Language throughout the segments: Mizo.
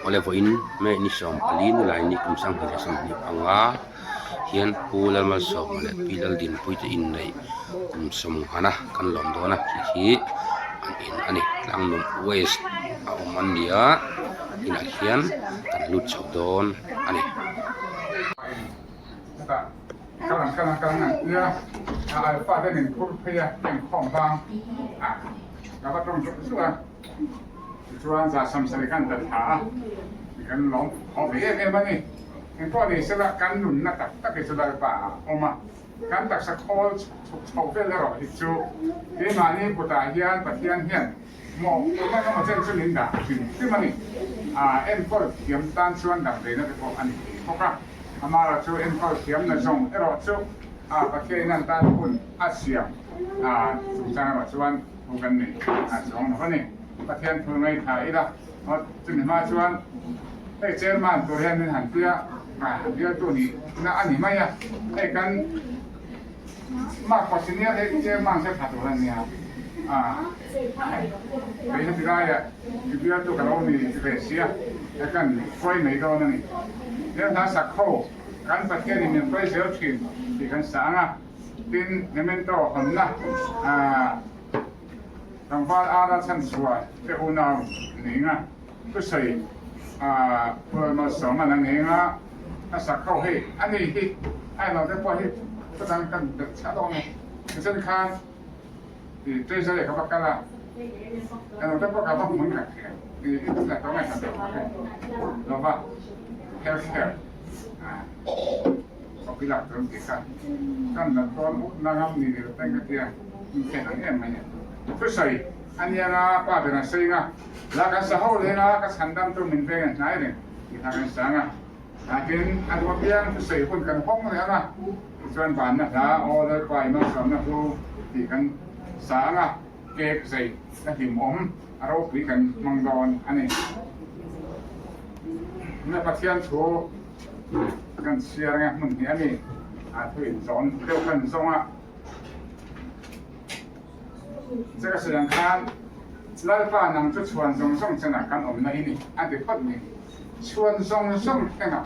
Awle vawiin May ni 14 ni lai ni kum 2025 hian Pu Lalmalsawma leh Pi Laldinpuii te inneih kum sawmnghana kan lawm dawn a tih hi an in a ni Tlangnuam West a awm an ni a inah hian kan lut chho dawn a ni. Tichuan za samsari khan ta thla a, kan lawm haw ve em em a ni. Engpawh ni sela kan nunna tak tak hi chu Lalpa ah a awm a, kan taksa khawl chhuk chho vel erawh hi chu keimahni kutah hian Pathian hian mawh eng emaw chen chu min dah hrim hrim a ni. A enkawl thiam tan chuan damdawiina te pawh a ni thei bawk a, amaherawh chu enkawl thiamna zawng erawh chu Pathianin an tan hun a siam chungchang erawh chuan Thu kan nei a chuang lo a ni. Pathian thu ngaithla ila chumi hma chuan hei chairman tur hian min han tia a bialtu nih na a ni mai a, hei kan Mark senior hi chairman se tha tur a nia a, kei heti laiah i bialtu ka lo ni ve sia hei kan hruai mai dawn a ni. He hla sak ho kan Pathianin min hruai zel thin tih kan sa ang a. Tin, memento hawnna tlangval ara chhanchhuah te unau ning a, thusawi Phual Malsawman a ning a, a sak ho hei a ni hi a ilo te pawh hi chutang kan belh chhiah dawn e. Tichuan khan i treasury ka va kal a, ilo te pawh ka va hmun khat i i tla tawng e khat lova health care. Ka lak chuan ti kha kan la tawn up na ngam ni ni teng ka tia in khen ang em mai a. Thusawi a nia nga pa ber an sawi nga la kan sa ho leng a ka chhan dam chu min veng a hnai reng ti kha kan sang a. Tin a duh apiang thusawi hun kan hawng leh ang a tichuan vanna hla aw Lalpa i malsawmna hlu tih kan sa ang a cake zei a hlimawm a ropui kan hmang dawn a ni. Nge Pathian thu Kan chhiar nge hmun hi a ni. A thu in zawn deuh kan zawng a. Che ka sawi ang khan Lalpa nang chu chhuan zawng zawng chenah kan awmna i ni a ti phawt ni. Chhuan zawng zawng thlengah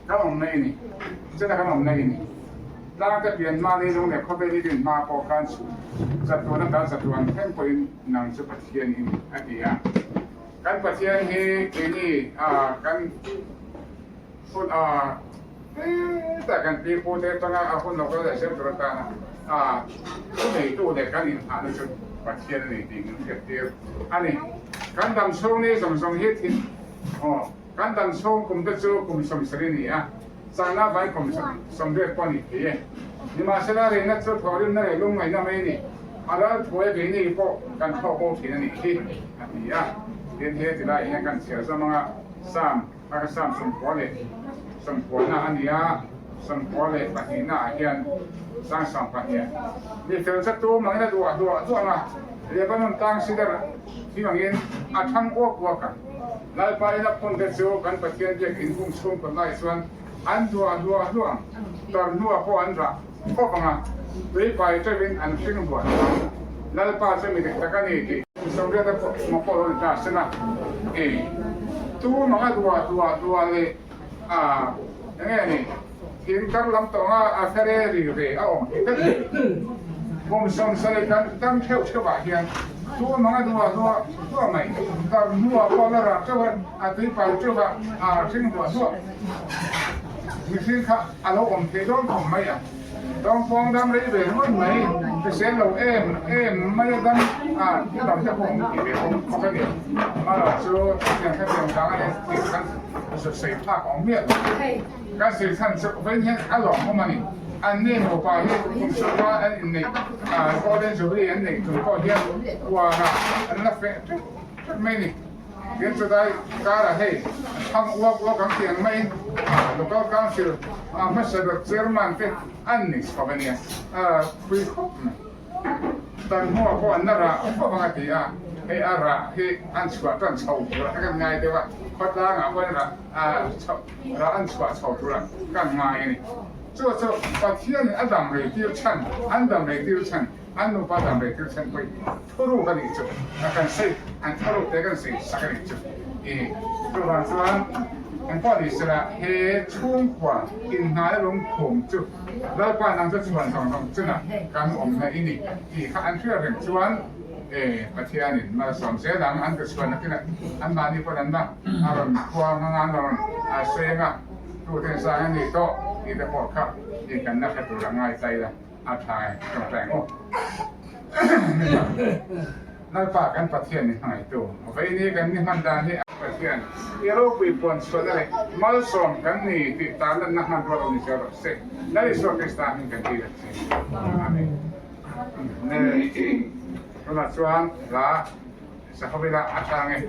kan awmna i ni. Chena kan awmna i ni. Tlangte pian hma leilung leh khawvel i rin hma pawh khan chatuan ata chatuan thleng pawhin nang chu Pathian i ni a ti a. Kan Pathian hi keini kan hun hetah kan pi pu te atanga a hun lo kal leh zel tur atana thu neitu leh kan inghahna chu Pathian a ni tih min hriattir a ni. Kan dam chhung ni zawng zawng hi thin aw kan dam chhung kum te chu kum 70 a ni a, changna vai kum 80 pawh a ni thei e. Nimahsela rinna chu thawhrimna leh lungngaihna mai a ni. A ral thuai keini pawh kan thlawh bo thin a nih hi, a ti a. Tin, he ti laiah hian kan chhiar zawm anga Sam a ka Sam 99 a ni a, 92 ah hian sang 12 mi fel chat tu mangin a duah duah duah ang a, Lebanon tlang sidar thing angin a thang uak uak ang. Lalpa in a phun te chu kan Pathian biakinn hung chhung kawt lai chuan an duah duah duah ang, tar hnuah pawh an rah. Khawp anga tui pai teuhin an hring huan ang. Lalpa chu mi dik tak a ni tih. Sawmriata pawh hma pawh lo ni ta sela, ei tu manga duah duah duah leh a enge ni thing kar lam tawnga a fere ri ve a awm thei tlat ni. Kum 70 kan tam theuh theuh ah hian tu manga duah duah duah mai kar hnuah pawh la rah teuh a, a tui pai teuh a, a hring duah duah. Mihring kha a lo awm thei dawn khawp mai a, dawngpawng dam rei ve ringawt mai, hrisel lo em em mai a dam a dam te pawh awm tih ve awm khawp a ni. Amaherawh chu hetiang hetiang vang a ni tih kan sawi phak a awm miah lo. Kan sawi chhan chu vawiin hian a lawmawm a ni. An ni nupa hi kum sawmpa an inneih Golden Jubilee an neih chung pawh hian uarah an la feh teuh teuh mai a ni. Tin chudai karah hei thang uak uak ang tih ang maiin Local Council hmasa ber Chairman te an ni chho a nia, pui khawp mai. Tan hnuah pawh an la rah khawp ang a ti a, hei a rah hi an chhuah tan chho turah kha kan ngai deuh a, khawtlangah pawhin rah rah an chhuah chho turah kan ngai a ni. Chu chu Pathianin a dam rei tir chhan, an dam rei tir chhan. An nupa dam rei thil thlen pawhin thuruk a nih chu a kan sawi, an thuruk te kan sawi sak a nih chu. I chuvang chuan engpawh ni sela he chhungkua inhnai lungphum chu Lalpa nang chu chhuan zawng zawng chungah kan awmna i ni tih kha an hriat reng chuan e Pathianin malsawm zel ang an ti chhuan nakinah anmahni pawn an la a rawn khuang anga an rawn sawi anga tuten sang a ni tawh tih te pawh kha i kan la hre tur a ngai ta ila a tha e tawngtai ang u. Lalpa kan Pathian ni hmangaihtu vaini kan ni hman dan hi a Pathian i ropui puan chhuahna leh malsawm kan ni tih tarlanna hmanrua lo ni zel rawh se. Lal Isua Krista hming kan ti a che. Amen. Tunah chuan hla Sakhawila a tang e.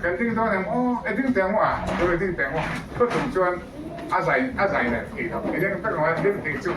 Kan ding dawn em aw, e ding teh ang u a, tu e ding teh ang u. Thu chung chuan a zai a zai leh thei lo. E ding tak ang a ding thei chu.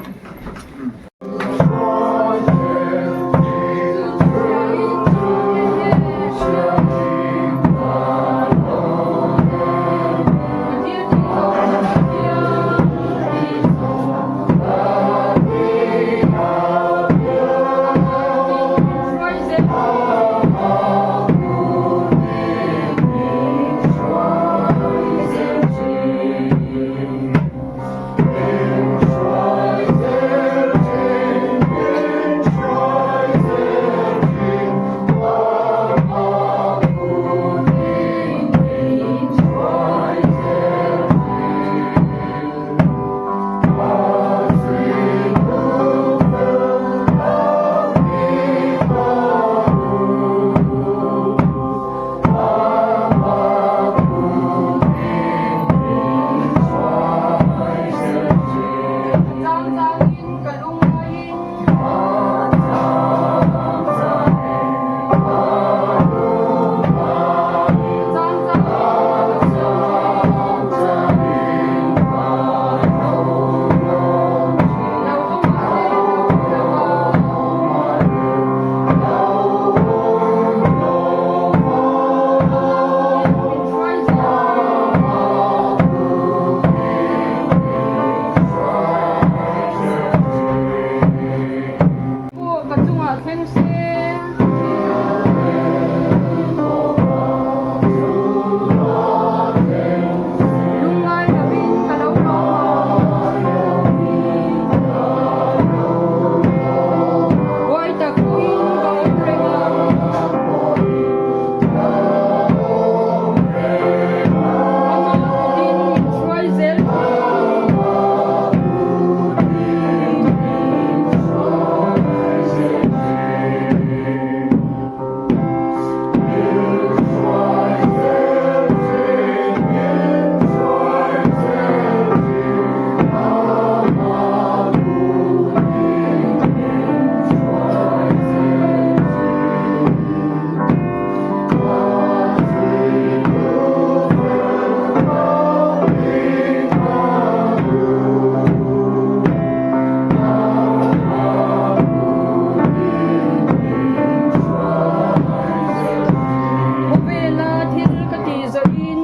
Khawvela thil ka tih zawhin.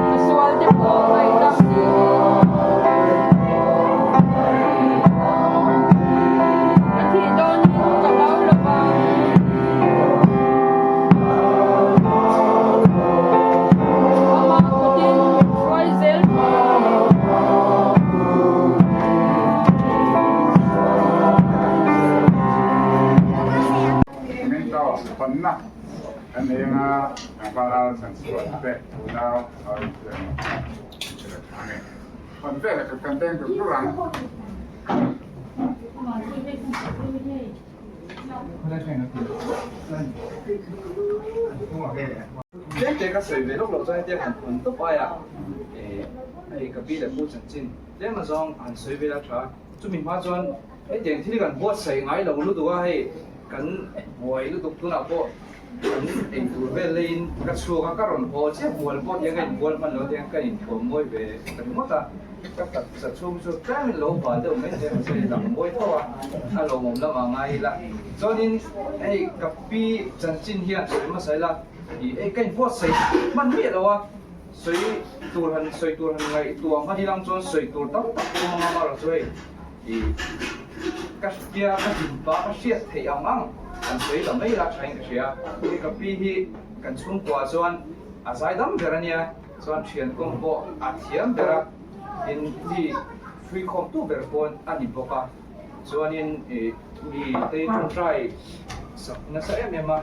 Ka sual te pawh ngaihdam niin. Ka thih dawnin ka hlau lo vang. Amah kutin min hruai zel thin. Min to hawnna kan nei anga tlangval al chanchhuah te unau a rawn hria emaw thil a tha nge. Hawn vel a kan beng dur dur ang. Tlem te ka sawi ve lawk loh chuan hetia han hawn tawp aia hei ka pi leh pu chanchin tlem azawng han sawi vel a tha. Chumi hma chuan hetiang thil kan buatsaih ngai lo lutuk a, hei kan buai lutuk tunah pawh kan eitur vel leiin ka chhuak a, ka rawn haw chiah bual pawh hian ka inbual hman lo tiang ka inthuam mawi ve ta ringawt a, ka taksa chhung chu tlemin lo bal deuh mai thei mahse dang mawi tho a, a lawmawm lamah ngai ila. Chuanin hei ka pi chanchin hian sawi hmasa ila ih hei ka inbuatsaih hman miah lo a. Sawi tur han sawi tur han ngaihtuah hman ilang chuan sawi tur tam tak pawh hmang a marawh chu hei ih Ka hria ka hlim pah ka hriat theih ang ang an sawi ta mai la thain ka hria. Hei ka pi hi kan chhungkua chuan a zaidam ber a nia, chuan thian kawng pawh a thiam ber a, tin mi hruikhawmtu ber pawn a ni bawk a, chuanin ih mi te tawngtai sak nasa em em a,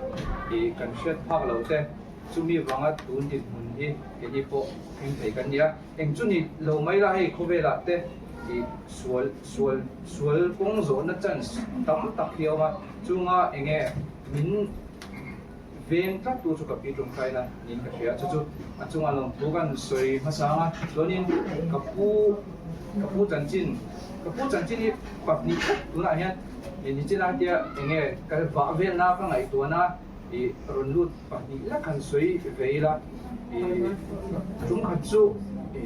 ih kan hriat phak lo te chumi vanga tun dinhmun hi keini pawh thleng thei kan ni a. Eng chu ni lo mai la hei khawvelah te i sual sual sual kawng zawhna chance tam tak hi a awm a, chunga enge min veng tlat tu chu ka pi tawngtaina niin ka hria, chu chu a chunga lawmthu kan sawi hmasa ang a, chuanin ka pu ka pu chanchin ka pu chanchin hi pahnih tlat tunah hian nichin a tia enge ka vah velna ka ngaihtuahna i rawn lut pahnih lek han sawi ve ila i tum khat chu i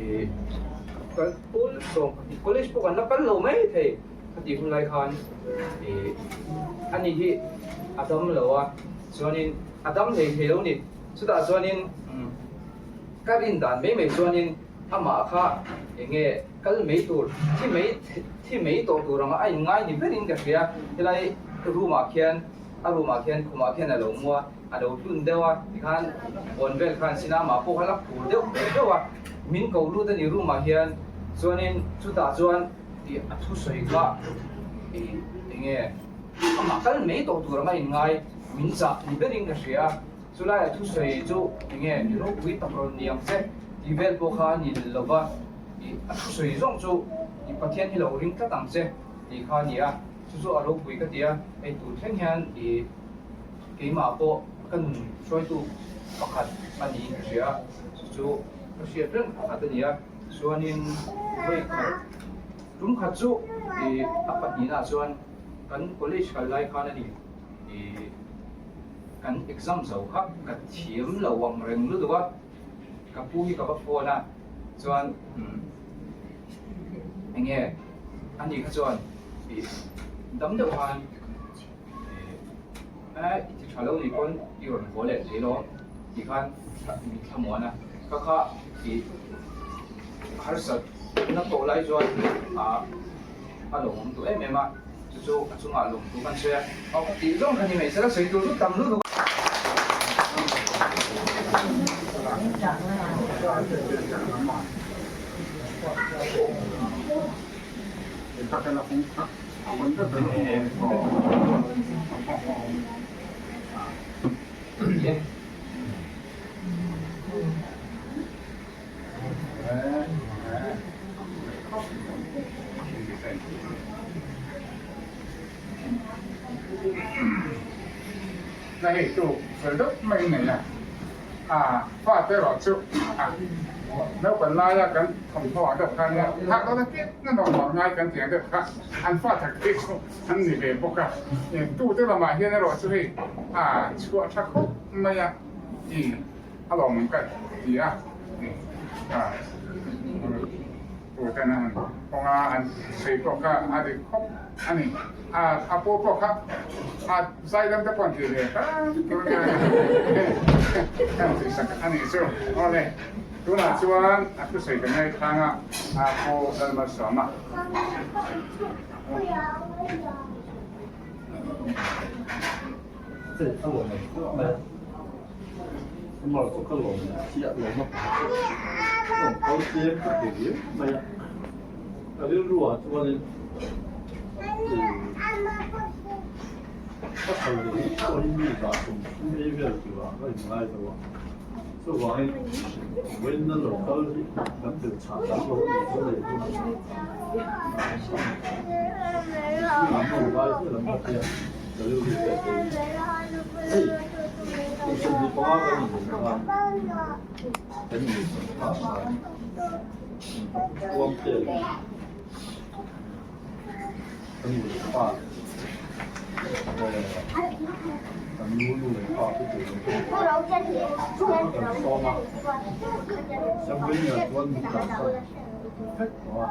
kal pawl sawm pahnih college pawh kan la kal lo mai thei ka tih hun lai khan i ani hi a dam lo a chuanin a dam hlei thei lo ni chutah chuanin ka rin dan mai mai chuanin amah kha eng nge kal mai tur thi mai thi mai tawh tur anga a inngai ni berin ka hria helai room ah khian. A room ah khian khumah khian a lo mu a, a lo hlun deuh a, tikhan kawn vel khan sin a, amah pawh kha la phur deuh deuh deuh a, min ko lut a ni room ah hian, chuanin chutah chuan ih a thusawi kha ih eng nge amah kal mai tawh tur anga inngai min chah ni berin ka hria a, chulai a thusawi chu eng nge mi ropui tak rawn ni ang che tih vel pawh kha a ni lova, ih a thusawi zawng chu ih Pathian hi lo ring tlat ang che tih kha a ni a. Chu chu a ropui ka ti a, hei tur thleng hian i keimah pawh ka nun hruaitu pakhat a niin ka hria a, chu chu ka hriat reng pakhat a ni a, chuanin vawi khat tum khat chu i a pahnihnaah chuan kan college kal lai khan a ni i kan exam zo kha ka thiam lo ang reng lutuk a, ka pu hi ka va phone a, chuan eng nge a ni kha chuan ih dam deuh khan ih i ti tha lo ni pawn i rawn haw leh thei lo ti khan min thlamuan a ka kha ih harsat na tawh lai chuan ah a lo awm duh em em a chu chu a chungah lawmthu kan sawi a aw ka tih zawng kha ni mai sela sawi tur chu tam lutuk a. Na hei chu fel deuh mai nei a, a fate erawh chu a naupang laia kan thawmhnaw ah deuh khan thak dawn a pian na nawm nawm ngai kan tih ang deuh kha an fa tak te chu an ni ve bawk a, tute lamah hian erawh chu hei a chhuah tha khawp mai a. A lawm ka ti a, tuten a han kawng a, an sawi pawh kha a dik khawp a ni. A pu pawh kha a zaidam te pawh an ti ve tan tur a nia, kan tih sak a nih chu. Awle, tunah chuan a thusawi ka ngaithlang a, a pu Lalmalsawma. Amah chu ka lawm chiah lo na pakhat a awm kal tlem ka ti riau mai a, ka rilru ah chuanin ka kal leh hi pawhin mi zah 30 ei vel turah ka inngai lo a, chuvangin vawiinna lo kal hi kan tel chhah tam lo a nih chu leh hun a lo ngai zel ang ka tia ka rilru te a tei hei. Kum 25 kan inneih khan kan inneih chhan phah khan Uamte leh ka nu leh pa leh kan nu nu leh pa te tur ang chu kan sawm a, Samvenia chuan min kalsan vek tawh a.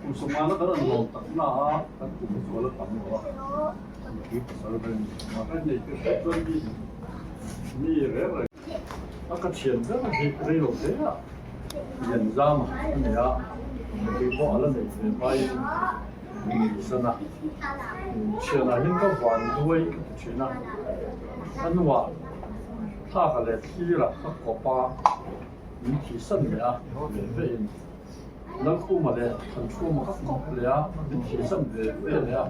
Kum sawmnga kan rawn lawm tak na a, kan kum zual a tam lo a. Nupui pasal ka ni a, ka nei te hret chuan mi mi reng reng a ka thian ber hi rei lo hle a, Lianzama a ni a. Nupui pawh a la nei ve hmain min nisan a, thianah hian ka van duai ka ti thin a, a hnuah thlaka leh thlirah ka kawp a, min thihsan leh a, ve vein Lalkhuma leh Thanchhuma ka kawp leh a, min thihsan ve ve leh a,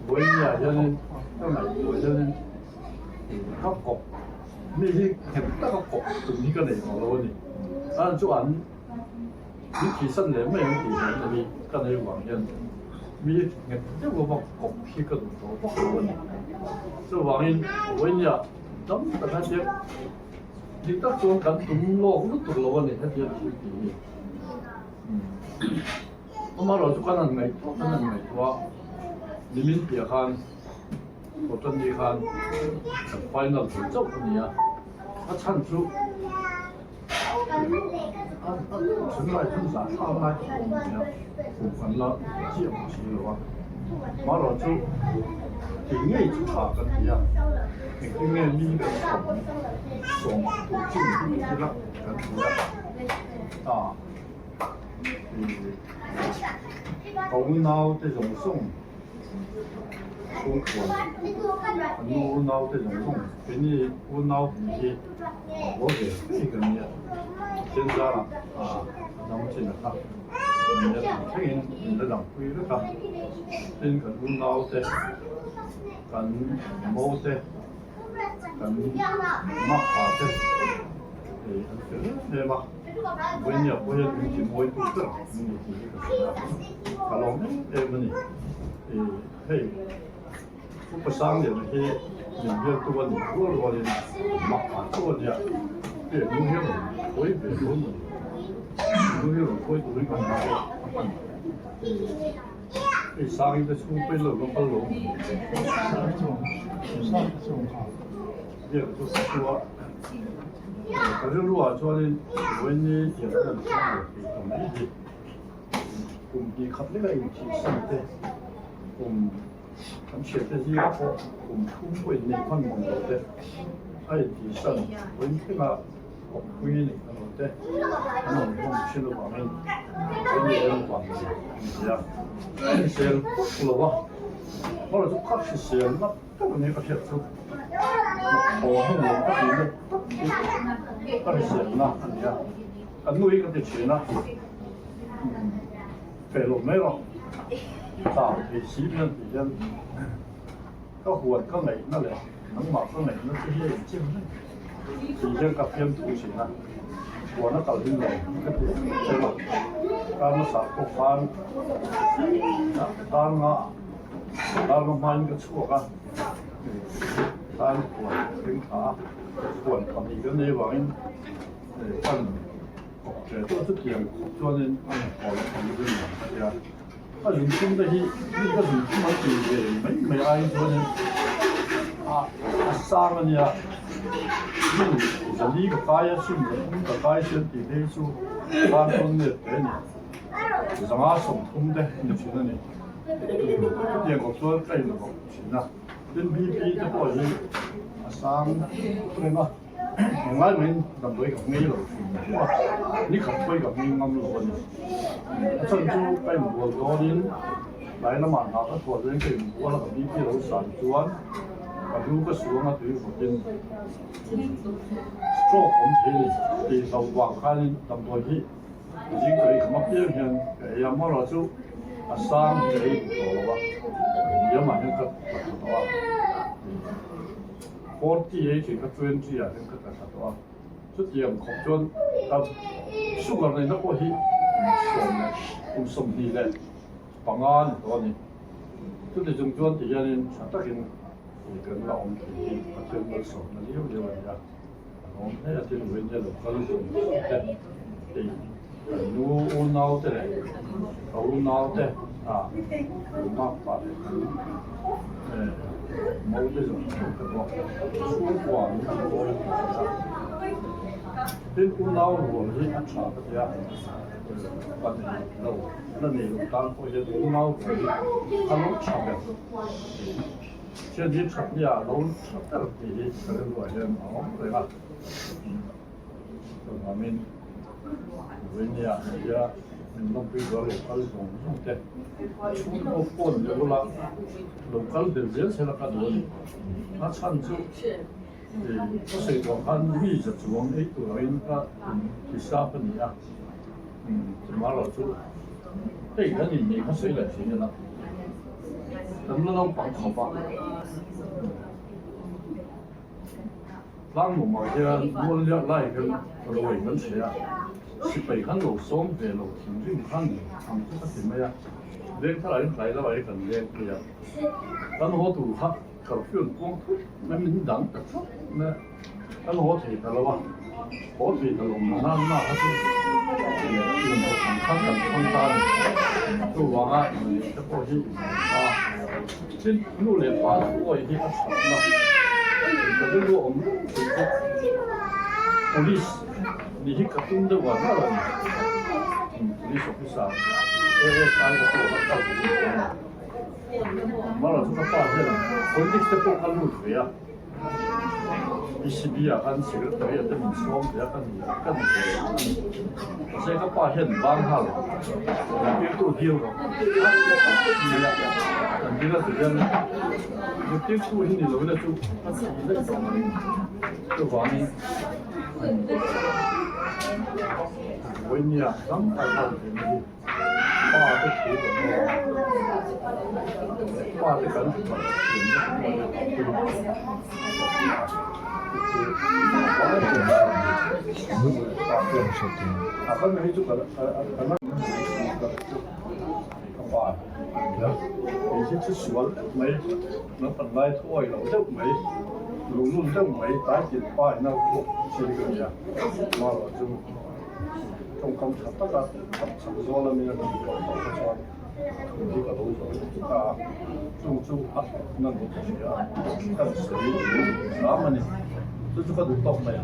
Vawinia hianin ka ngaihtuah hianin ka kawp mi hi nghet taka kawp tum hi ka nei tawh lo a ni, chuan chu an. Min thihsan leh mai ang tih hlauhna hi ka nei vang hian mi nghet deuh lova kawp hi ka duh tawh vak lo a ni. Chuvangin vawinia dam tak a tia dik tak chuan kan tum lawk lutuk lo a ni hetia thil tih hi. Amaherawhchu chu kan han ngaihtuah kan han ngaihtuah nimin piah khan Kawtani khan kan final thei chauh a ni a, a chhan chu. Chhunlai chu zah thlak lai tak awm a nia, kum kan la chiah bawk si lo a. Marawh chu tih ngei chu tha kan ti a, engtin nge mi kan sawm sawm tur chin hi ti ila kan ti a. Ah, ka unau te zawng zawng. Chhungkua an nu unau te zawng zawng keini unau hnih hi haw ve ngei kan nia Pathian zarah a dang chin a kha nia tih thlengin min la dangpui vek a tin kan unau te kan mo te kan makpa te hei an fel em em a Vawinia pawh hian min ti mawi tu ber min ni tih hi ka hria a, ka lawm em em a ni. Ih hei Upa Sangliana hi min bialtu a nih rual rualin mak a tho a nia, hei nu hi a rawn khawi ve dawn maw ni? Nu hi a rawn khawi turin kan hma pawh a hman. Hei Sangi te chhung pawhin lo la kal lo maw ni? Biak chu ka chu a. Ka rilruah chuanin vawiin tiang hian an chhung ve thei ta mai hi. Kum hnih khat leka inthihsan te, kum kan hriat te zingah pawh kum thum pawh inneih hman mang lo te a inthihsan vawiin thlenga kawppui neih hman lo te an awm hlawm thin avangin vawiin leh ram vang ni an ti a. A hrisel vak lo a, amaherawhchu ka hrisel ngat Tak ni ka hriat chu thaw hnu lo ka tihna tak hi ka hriselna a ni a, ka nui ka ti thin a, feh lo mai rawh, chau thei si hian ti hian ka huan ka ngaihna leh nangmah ka ngaihna che hi a inchim reng ti hian ka fiam thu thin a, huan a kal hlim lo ka ti em em a, kar hmasa pawh khan kar nga Darma hmain ka chhuak a, tan huan ka thleng thla a, huan pahnih kan nei avangin kan kawp ṭe tawh chutiang khawp chuanin a haw loh ang rin ang ka tia. A zunthum te hi mi ka zunthum an ti ve mai mai aiin chuanin a a sang a nia, mi zali ka kai a sim zan ka kai sian tih phei chu tan chuan nep hle a ni. Zanga 30 te a ni thin a ni. Chutiang kawp chuan ka in bawk thin a. Tin BP te pawh hi a sang reng a. Englai maiin damdawi ka hmei lo thin a. Ni khat pawh hi ka hmei ngam lo a ni. A chhan chu ka inbual dawnin tlai lamah hna ka thawh chuan ka inbual a ka BP lo san chuan ka lu ka suang a tui vawtin stroke awm thei a ni tih hlauh vang khanin damdawi hi Zing ka ei kham apiang hian ka ei a, Mara chu a sang hi ka ei duh tawh lo a, hniamah hian ka tla thla tawh a, 40 ei thin kha 20 ah hian ka tla thla tawh a, chutiang khawp chuan ka sugar neihna pawh hi kum sawm leh kum 25 a ni tawh a ni. Chuti chung chuan ti hianin tha takin kan la awm thei hi Pathian malsawmna liau liau a ni a. A lawm hle a tin vawiin hian lo kal zawng zawng te hei kan nu unau te leh ka unau te ah mak pah leh kan eh mo te zawng zawng te pawh chhungkua min ti mawi tih a tin unau rual hi a tha ka ti a pa nei lo la nei lo tan pawh hian unau rual hi a lo tha ber. Thian hi that nia lo tha ber tih hi ka rilruah hian a awm reng a. Chuvangin Vawinia hei hian. Min lawmpui zual lo kal zawng zawng te chhungkaw phone leh ula lo kal belh zel se la ka duh a ni. A chhan chu ka sawi tawh khan mi za chuang ei tur angin ka hisap a ni a, chumah chu hei kan inneih kha sawi leh thin ila kan la naupang khawp a. Tlangmawmah hian mual liak lai hian ruai kan chhe a, sipai khan lo sawm ve lo thinrim khan ang chu ka ti mai a, veng thar ah hian tlai lamah hian kan leng phei a, kan haw tur kha curfew an puang thut mai min dang ta thut mai a, kan haw thei ta lo a, haw thei ta lo na na kha chu inhaw tham khan kan thlang ta a ni, chuvanga inneih te pawh hi inneih ta. Tin, nu leh pa thuawi hi a chhakna ka rilru awm reng thei bawk. Police nih hi ka tum deuh a nar a ni. Police officer ASI ka pawh ka kal duh a ni. Mara chu ka pa hian politics te pawh ka lut ve a. ECB ah khan secretary ah te min sawm ve a ka ni ka ni ve a ni. Mahse ka pa hian bang nghal zirtirtu dil rawh ni a kan dil a ti hian zirtirtu hi ni lo ila chu ka thi daih tawh mai chuvangin vawinia dam kai nghal ve na hi Pa te thu kan hmu a, pa te kan thiamna pawh hi a kan hei chu ka pa hei hi chu sual deuh mai naupang lai thuai lo deuh mai luhlul deuh mai tlai tin pa in a vuak chi ka nia marawh chu. Tawngkam tha taka chak chak zawl a nia kan tawh tawh kha chuan thu hi ka lo zawh leh ta a, chung chu a hlawkna ni ka hria a, kan sawi hram a ni. Chu chu ka duh tawk mai a.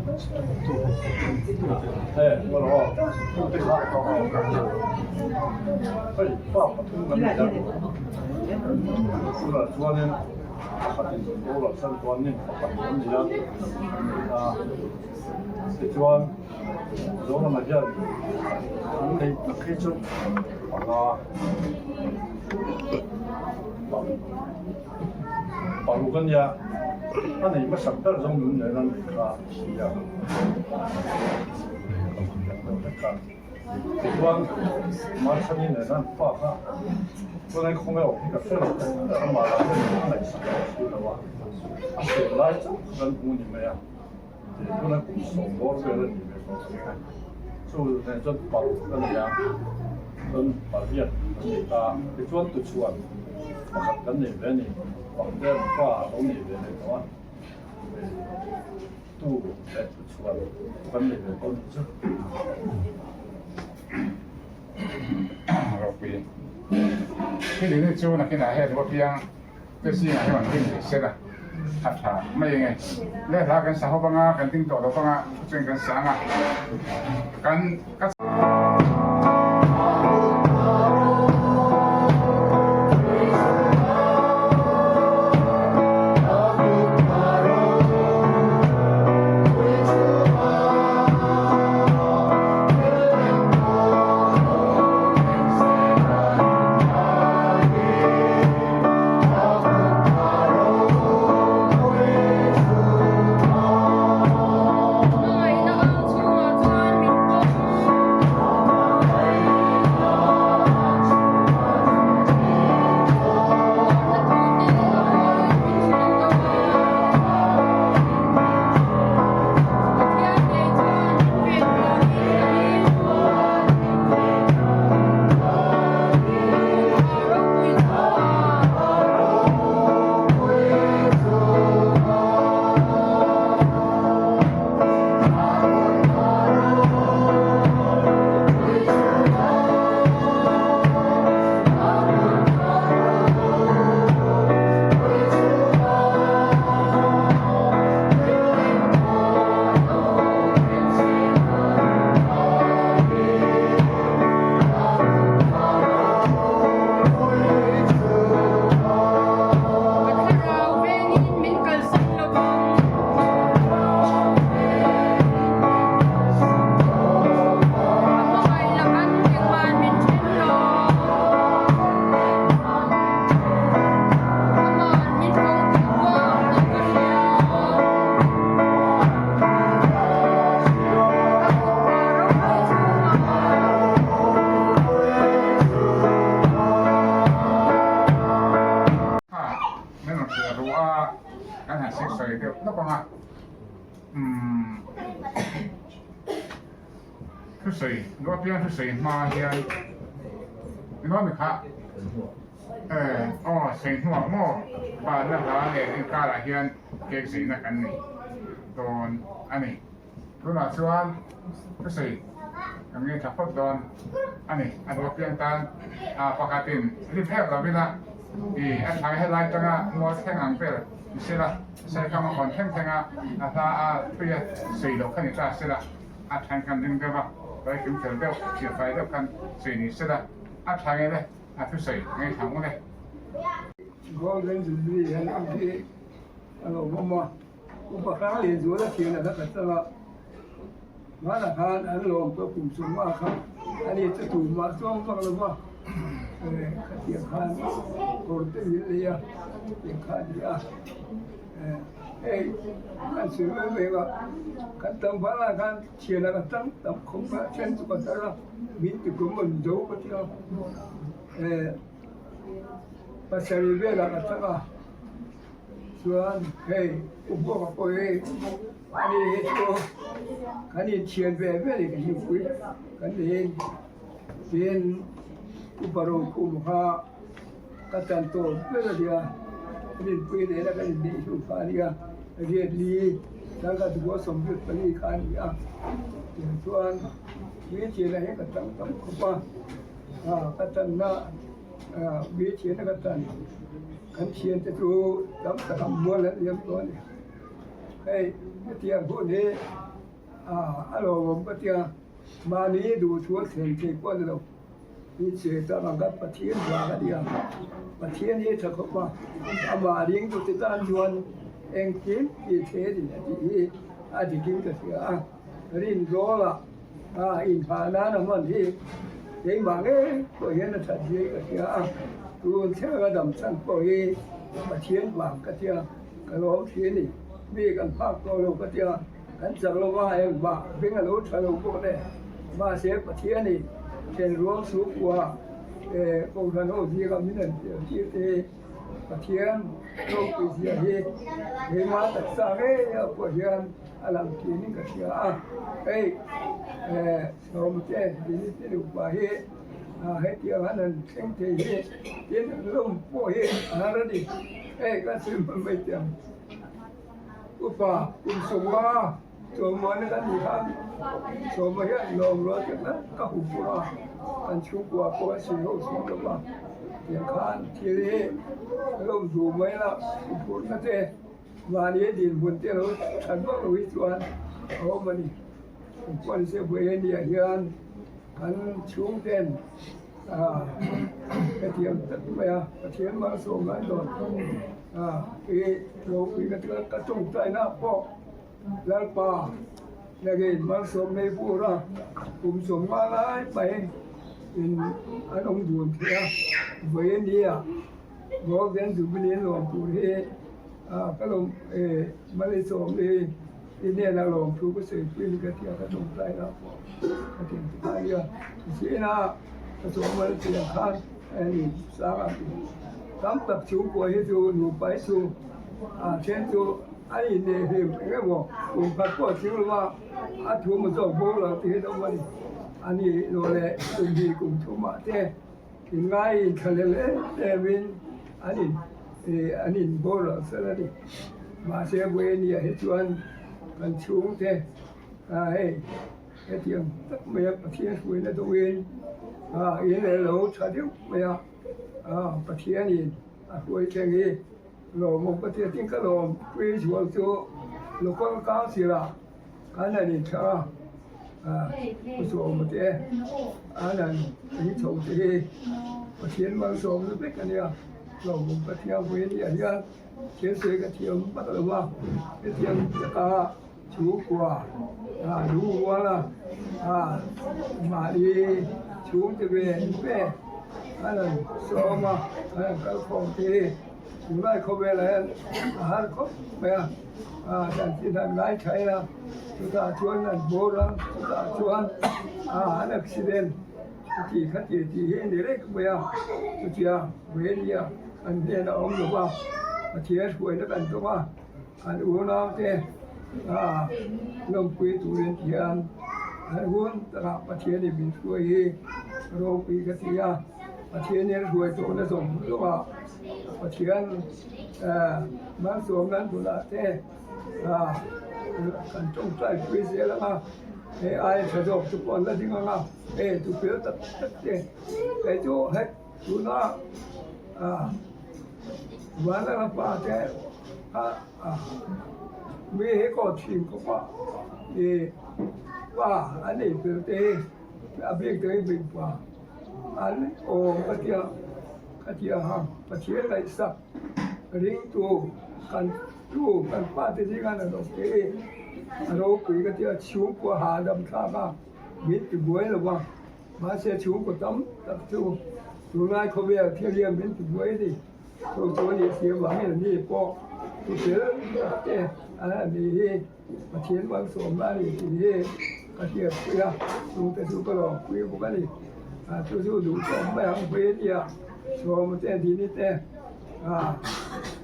He, ngaw aw, tu te kha hei pa pathum kan nei a, tunah chuanin pakhatin boral san chuanin pakhat kan nei a, tichuan. Zoramah hian an neih tak hi chu panga paruk a nia a nei hmasak ber zawng nun nen an neih kha thi a tichuan Marchani nen an fa kha chuan khawnge awm hi ka hre lo amah lah hian a ngaihsak lo si lo a a hriat lai chauh kha kan hmu ni mai a. Tuna kum sawm bawr vel a nih ve tawh ang a, chu nen chuan paruk a ni a, chuan pariat kan nei ta a, tichuan tuchhuan pakhat kan nei ve a ni, Pangte pa a lo nei ve leh tawh a, tu leh tuchhuan kan nei ve tawh a nih chu. Ropui. Thil in chu nakinah heng ruapiang. Te zingah hian an rin thei sel a, a tha mai enge. Le hla kan sa ho banga, kan ding tawh lo banga, chuan kan sa anga, kan ka. Hmangaihna ang chhungah chuan min pawm. Kan han siksawi deuh hlawk ang a, umm thusawi Luapiang thusawi hma hian engemaw mi kha eh aw sawi hnuah maw banna hla leh inkarah hian cake zeina kan nei dawn a ni. Tunah chuan thusawi kan ngaithla phawt dawn a ni. A duh apiang tan pakhatin lim em lo ila i a thlai helai tanga mual thleng ang vel ni sela, Saikam a hawn thleng thleng a, a hla a thui a sawi loh kha ni ta sela, a thlain khan ring deuh a, Laikim fel deuh, fiahfai deuh khan sawi ni sela, a tha ngei le, a thusawi ngaithla ang u le. Golden Jubilee hian ang hi a lo awm a. Upa hrang leh zual a thian a la khat chang a, hmanah khan an lawm tawh kum sawm a kha a ni chu tumah chuang vak lo va, khatiang khan kawr te min lei a tiang kha a ni a, hei kan sawi mai mai a, kan tlangval ah khan thian a ka tang tam khawp a, then chu ka thar a, min ti kum a mizo ka ti a, pasarih velah ka tang a. Chuan hei u Buaka pawh hi ani hi chu kan inthian ve ve ni ka hlimpui kan niin tin upa rokhum kha ka tan tawp ber a nia kan inpui nena kan inneih hnu kha a nia riatli sangha duhawh 24 kha a ni a tichuan hmeichhia hi ka tang tam khawp a ka tanna hmeichhia ka tan. Kan thiante chu tam tak an mual an liam tawh a ni. Hei hetiang hun hi a lawmawm ka tia, mahni duhthu a thlen thei pawh a ni lo. Inchhir tak ang kha Pathian vang a nia, Pathian hi tha khawp a, amah ringtute tan chuan engkim tih thei a ni a tih hi a dikin ka hria a. Rinzawla inphah nan a hman hi keimah ngei pawh hian a that zia ka hria a, tun thleng a dam chhan pawh hi Pathian vang ka tia ka lawm thin a ni. Mi kan phak tawh lo ka tia kan chak lo va engmah beng a lo tha lo bawk le. Mahse Pathianin thenruang chhungkua Kohhran ho zinga min han tel tir te hi Pathian ropui zia hi keimah taksa ngei ah pawh hian a lang thin in ka hria a, hei Sawmte Dinite nupa hi hetiang an han thleng thei hi tin lawm pawh hi a har a ni, hei ka sawi hman mai teh ang. Upa kum 50 Sawmana kan nih khan Sawma hian lawm rual tak tak ka hmu pawh a, kan chhungkua pawh a sawi ho chhung lo va, tiang khan thil hi ka lo duh mai la, huphurhna te. Mahni dinhmun te lo that vak lo hi chuan a awm a ni. Kumpuan Sebuaia hian kan chhungten hetiang tak mai a Pathian malsawm lai dawn i ropui ka tia ka tawngtaina pawh Lalpa nagin malsawm nei bur a kum 50 lai mai in an awm dun thei a vawiin nia Golden Jubilee nuam tur hi ka lo Malsawm i i hnena lawm thu ka sawi pui ni ka tia ka tawngtai lah pawh ka ti ang ta nia zina ka sawm a tia khan a ni sang a tam tak chhungkua hi chu nupa hi chu a then chu a inneih hlim eng emaw kum khat pawh a tling lo a a thu maw zawk bo lo tih hi a awm a ni a ni lo leh kum hnih kum thumah te. Inngai inthlahlel em emin an in ih an in boral fel a ni. Mahse Buenia hi chuan kan chhungte ah hei hetiang tak mai a Pathian hruaina dawhin ah in leh lo tha deuh mai a ah Pathianin a hruai thleng hi lawmawm ka ti a tin ka lawm pui zual chu local council ah An han inthlah a, Pu Sawma te an han in chho te hi Pathian malsawmna vek a nia, hlauhawm Pathian pawh hi a nia hian thil sawi ka thiam vak lo va, hetiang taka chhungkua lungrual a mahni chhungte ve ve an han sawm a, an han kalkhawm te hi tunlai khawvelah hian a har khawp mai a. Chanchin an ngai tha a, chutah chuan an bawr a, chutah chuan an accident chuti khati tih hi a ni reng mai a, chutia Venia an hnenah a awm lo va, Pathian hruaina kan dawng a. An unaute lawmpui turin hian an hun takah Pathianin min hruai hi ropui ka ti a, Pathianin a hruai tawhna zawng zawngah Pathian malsawmna an bulah te kan tawngtai pui zel ang a, hei aia tha zawk chu pawh an la ding ang a, hei tupil tak tak te kei chu hei. Tuna Vanlala pa te kha mi hi kaw thin khawp a, i pa an ei fel te hi a bik takin mipa an awm ka tia ka ti ang a, Pathian ngaihsak ringtu kan tu kan pa te zinga an awm te hi a ropui ka tia chhungkua hahdam thlak a min ti buai lo va. Mahse chhungkaw tam tak chu tunlai khawvel thil hian min ti buai a ni. Chu chu a nih si avangin a ni pawh thu fel tak te a ni hi Pathian malsawmna a ni tih hi ka hriatpui a, chungte chu ka lawmpui bawk a ni. Chu chu duhtawk mai ang pui a nia, Sawma te Dini te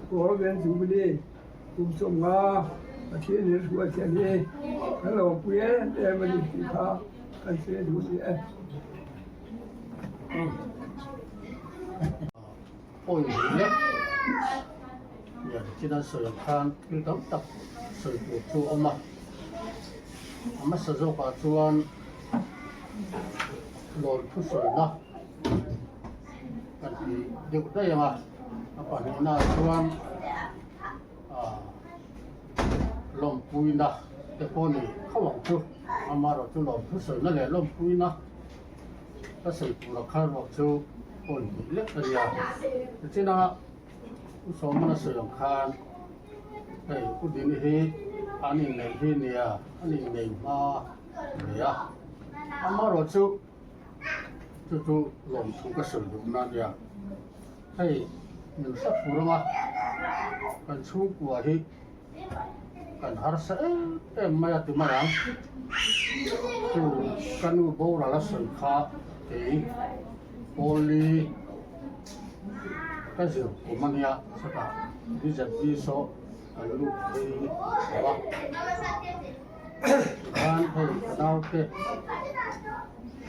Golden Jubilee Kum chunga Pathian in hruai chian hi kan lo pui em em a ni tih kha kan hre duh ni e. Pawi leh lian chin an sawi ang khan thil tam tak sawi tur chu a awm a, a hmasa zawkah chuan lawmthu sawina kan ti deuh daih ang a, a pahnihnaah chuan ah lawmpuina te pawh ni kho ang chu amaherawh chu lawmthu sawina leh lawmpuina ka sawi tur a kha erawh chu pawn hnih lek a nia tichina u Sawmana sawi ang khan hei u Dini hi an inneih hi nia an inneih hma a ni a amaherawh chu Chu chu lawmthu ka sawi duh na nia. Hei min hre fur anga kan chhungkua hi kan harsa em em mai a ti mai ang. Chu ka nu boral a sawi kha kei Pawli ka zir kum a nia chutah BZB saw kan lut phei lo a. Tikhan hei ka naute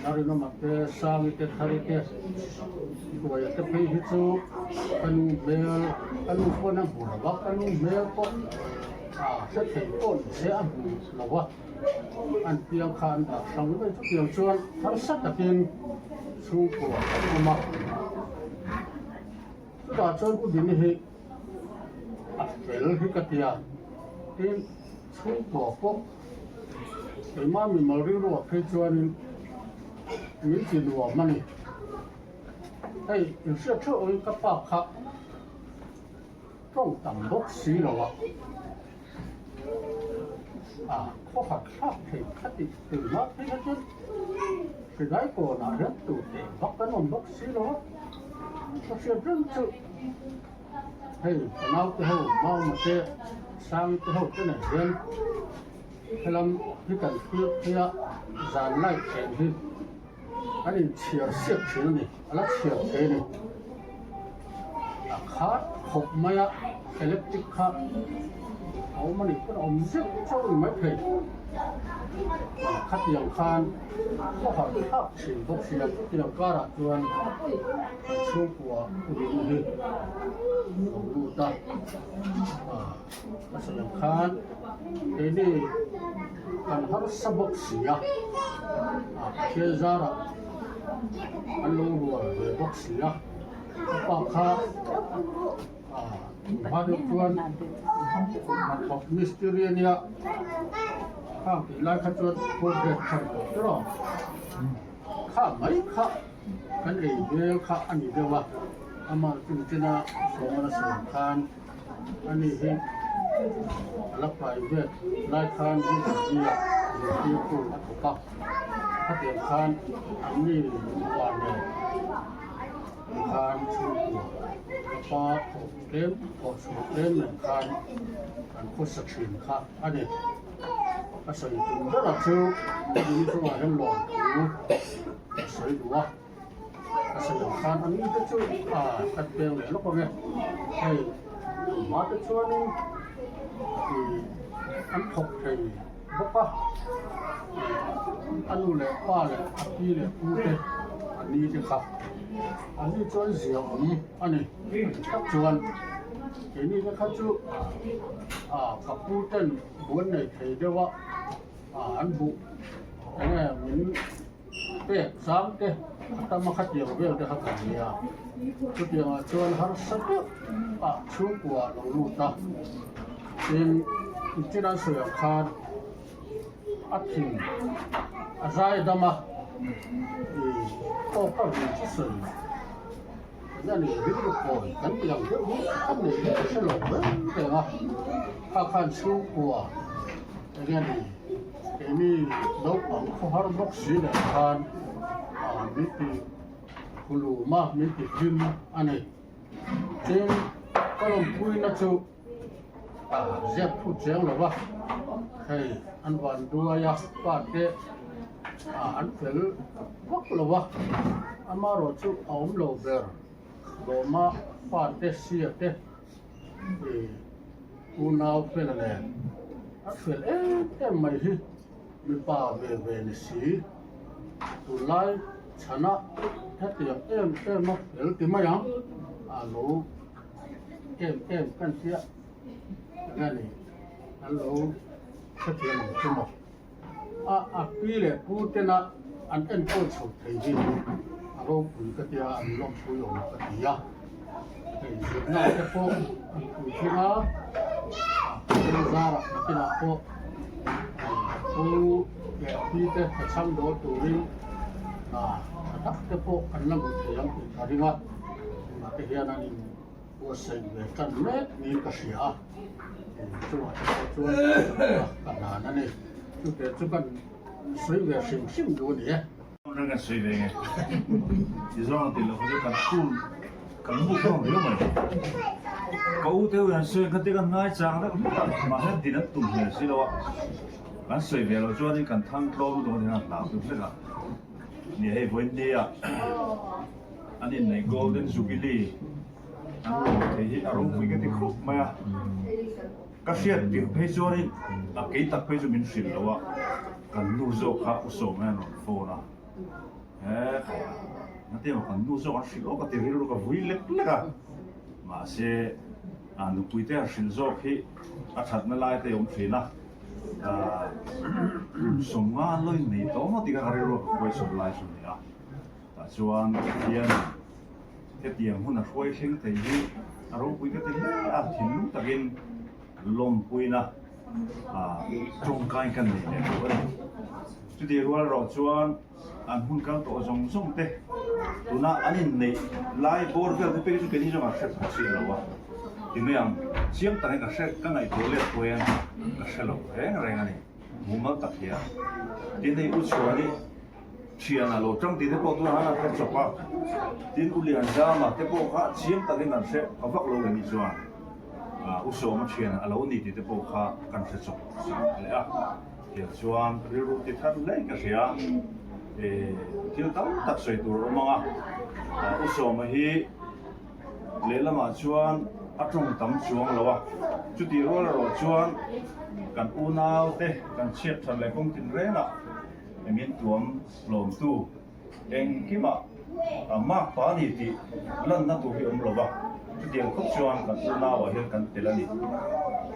Narinawma te Sangi te Thari te Hruaia te phei hi chu ka nu hmel ka nu pawn a hmu lo a ka nu hmel pawh ah hre thei pawh ni se a hmu lo a an piang kha an dah hrang mai chutiang chuan harsa takin chhungkua an awm a chutah chuan u Dini hi a fel hi ka ti a tin. Chhungkua pawh keimah mimal rilruah phei chuanin min ti nuam a ni. Hei inhriat theuh angin ka pa kha tawng tam bawk si lo a, a khawhar thlak thei kha tih keimah phei kha chuan hrilai kawnah hian tur teh vak kan awm bawk si lo a, ka hriat reng chu. Hei ka naute ho Mauma te Sangi te ho te nen hian helam hi kan thlir phei a zan light eng hi an inchhiar siak thin a ni a la chhiar thei a ni a khat khawp mai a electric kha a awm a nih pawn a awm zeuh zeuh a ni maithei khatiang khan khawhar thlak thin bawk sia chutiang karah chuan kan chhungkua rin hi lo lut a a sawi ang khan keini kan harsa bawk si a Pathian zarah an lo rual ve bawk si a ka pa kha hma deuh chuan hnathawk mistiri a nia khang tih lai kha chuan progress kha ni tawh tawh kha mai kha. Kan ei hmel kha a ni deuh a, amah chu nichin a sawmana sawi khan a ni hi a la private lai khan Rinchhani ah zirtirtu a thawk a, khatiang khan an ni nupa nen khan chhungkua ka pa thawh tlem thawh chhuah tlem nen khan an khawsa thin kha a ni. Ka sawi tum ber a chu in chungah hian lawmthu ka sawi duh a, ka sawi ang khan a mite chu ah ka peng leh lawk ang e, hei hma te chuanin. Ih an thawk thei bawk a, ih a nu leh pa leh a pi leh pu te a ni te kha an ni chuan zia awm a ni tak chuan keini te kha chu ah ka pu ten buan nei thei deuh a ah an buh eng nge min pek zang te a tam a khatiang vel te kha kan nia chutiangah chuan harsa deuh ah chhungkua a lo lut a tin nichin an sawi ang khan a thin a zai dam a ih aw ka vin chu sawi eng a ni rilru kawi kan tih ang deuh hi a neih hi ka hre lo reng reng a kha khan chhungkua eng a ni. Keini naupang khawhar bawk si leh khan ah min ti khulum a, min ti hlim a ni. Tin, ka lawmpuina chu ah ziak phut chiang lo va, hei an van duai a, pa te ah an fel vak lo va, amaherawh chu a awm lo ber lawma pa te sia te Ih unau fela nen a fel em em mai hi mipa ve ve ni si tunlai chhana hetiang em em a fel ti mai ang a lo em em kan tia enge ni an lo hrethiam ang chu maw a a pi leh pu tena an enkawl chho thei hi a ropui ka tia an lawmpui awm ka ti a hei zirna te pawh an puitling a a zarah nakinah pawh pu leh pi te ka chhang dawl turin ah tha tak te pawh an la hmu thei ang tih ka ring a tunah te hian an in buatsaih ve tan mek niin ka hria a chungah te pawh chuan ka hlan a ni chute chu kan sawi ve hrim hrim duh a ni e. Reng kan sawi ve nge ti zawng tih loh kha chu kan school kan muk hlawm riau mai ka u te hian sawi kha te kan ngai chang deuh hlek a mahse din an tum hmel si lo a kan sawi ve loh chuanin kan thang tlawm lutuk a ni a hlau deuh hlek a ni hei vawiin nia an inneih golden jubilee an lawm thei hi a ropui ka ti khawp mai a ka hriat tirh phei chuanin a kei tak phei chu min hrilh lo a kan nu zawk kha u sawm hian rawn phone a he engati emaw kan nu zawk an hrilh awk a ti rilru ka vui lek lek a mahse a nupui te a hrilh zawk hi a thatna lai te a awm thin a kum sawmnga lawi nei tawh maw tih kha ka rilru a ka kuai chawp lai chu a ni a. Tah chuan Pathian hetiang hun a hruai thleng thei hi a ropui ka ti hle a, thinlung takin lawmpuina tawngkai kan nei leh duh a ni. Chutih rual erawh chuan an hun kal tawh zawng zawng te tuna an inneih lai bawr vel te pek chu keini zawng an hre pha chiah lo a, ti mai ang chiang takin ka hre ka ngaihtuah let pawhin ka hre lo reng reng a ni, mumal tak hian. Tin hei U Chhuani. Thian a lo tang tih te pawh tunah khan a hre chawp a, tin U Lianzama te pawh kha chiang takin kan hre ka vak lo eng ni chuan U Sawma thian a lo ni tih te pawh kha kan hre chawp leh a, tiang chuan rilru ti thar hle ka hria thil tam tak sawi tur a awm ang a, U Sawma hi lehlamah chuan a tawng tam chuang lo a, chutih rual erawh chuan kan unau te kan chhiat that leh kawng tin rengah. Engin tuam hlawmtu engkimah a mak pa ni tih lanna tur hi awm lo va, chutiang khawp chuan kan unauah hian kan tel a ni.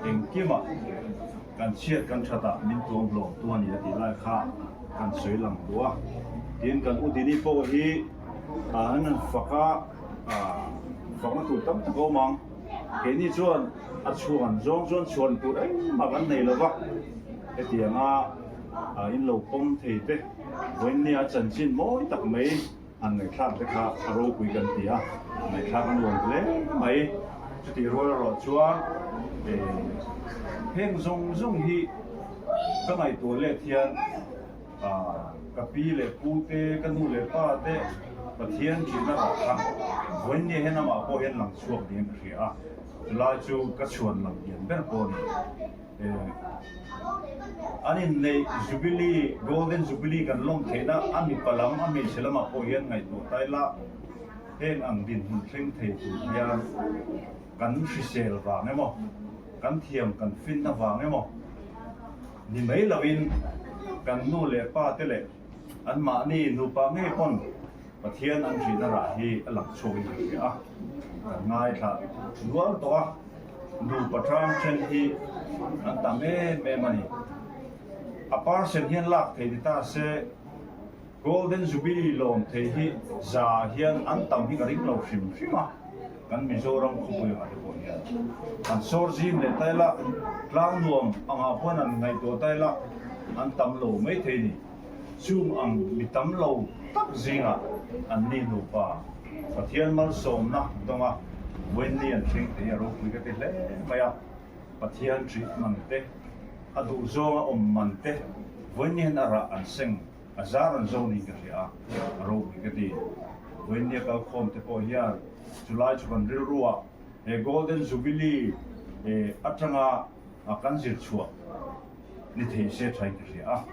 Engkimah kan chhiat kan thatah min tuam hlawmtu a ni a tih lai kha kan sawi lang duh a. Tin, kan u Dini pawh hi an han fak a, fakna tur tam tak a awm ang. Keini chuan a chhuan zawng chuan chhuan tur engmah kan nei lo va, hetianga Ah in lo pawm thei te vawiinnia chanchin mawi tak mai han ngaihthlak te kha a ropui kan ti a, ngaihthlak a nuam hle mai. Chutih rual erawh chuan eh heng zawng zawng hi ka ngaihtuah let hian ah ka pi leh pu te, ka nu leh pa te Pathian tihna rah kha vawiinnia hian amah pawh hian lang chhuak niin ka hria a, chulai chu ka chhuan lam lian ber pawh a ni. An inneih Jubilee, Golden Jubilee kan lawm theihna a mipa lam, a hmeichhe lamah pawh hian ngaihtuah ta ila, heng ang dinhmun thleng thei tur hian kan hrisel vang emaw, Kan thiam kan fin avang emaw ni mai loin kan nu leh pa te leh anmahni nupa ngei pawn Pathian an hrihna rah hi a lang chhuakin ka hria a, kan ngaithla nual tawh a, nupa hrang then hi an tam em em a ni. A percent hian lak thei ni ta se Golden Jubilee lawm thei hi za hian an tam hi ka ring lo hrim hrim a, kan Mizoram khawpui angah te pawh hian an sawr zim leh ta ila, tlang nuam angah pawn an ngaihtuah ta ila an tam lo mai thei ni. Chung ang mi tam lo tak zingah an ni nupa Pathian malsawmna dawnga Wendy an hring thei a ropui ka ti hle mai a, Pathian ṭih man te, a duh zawnga awm man te Wendy hian a rah an seng, a zar an zo niin ka hria a, a ropui ka ti. Wendy a kalkhawm te pawh hian chulai chu kan rilruah he Golden Jubilee atanga kan zir chhuah ni thei se thain ka hria a,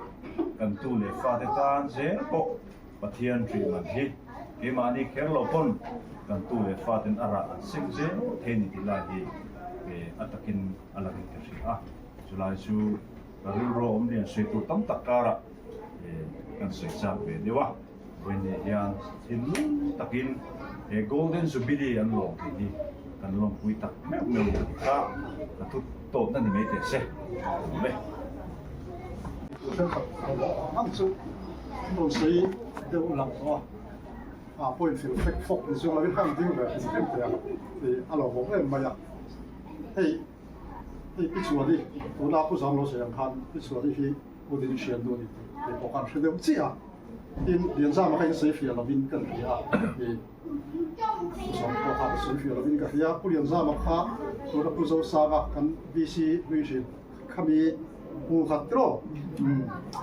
kan tu leh fate tan zel pawh Pathian hrih man hi keimahni kher lo pawn kan tu leh faten a rah an seng zel thei ni tih lai hi a takin a langin ka hria a, chulai chu ka rilru awm lian sawi tur tam tak karah kan sawi chak ve deuh a, vawiin hian thinlung takin he Golden Jubilee an lawm tih hi kan lawmpui tak meuh meuh ni kha ka thu tawpna ni mai teh se awm e. Thenkhat ang chu rawn sawi deuh lang tawh a, a point fel fek fawk ni chuang lovin hang ding ve hrim hrim thei ang tih a lo bawk em mai a. Hei hei Pi Chuali tuna Pu Zamlo sawi ang khan Pi Chuali hi U Dinhrian nu a ni tih kei pawh khan hre deuh chiah a. Tin, Lianzama kha in sawi fiah lovin kan hria a, i Pu Sam pawh kha ka sawi fiah lovin ka hria. Pu Lianzama kha tuna Pu Zosanga kan VC hlui hrin khami hmu khat tiraw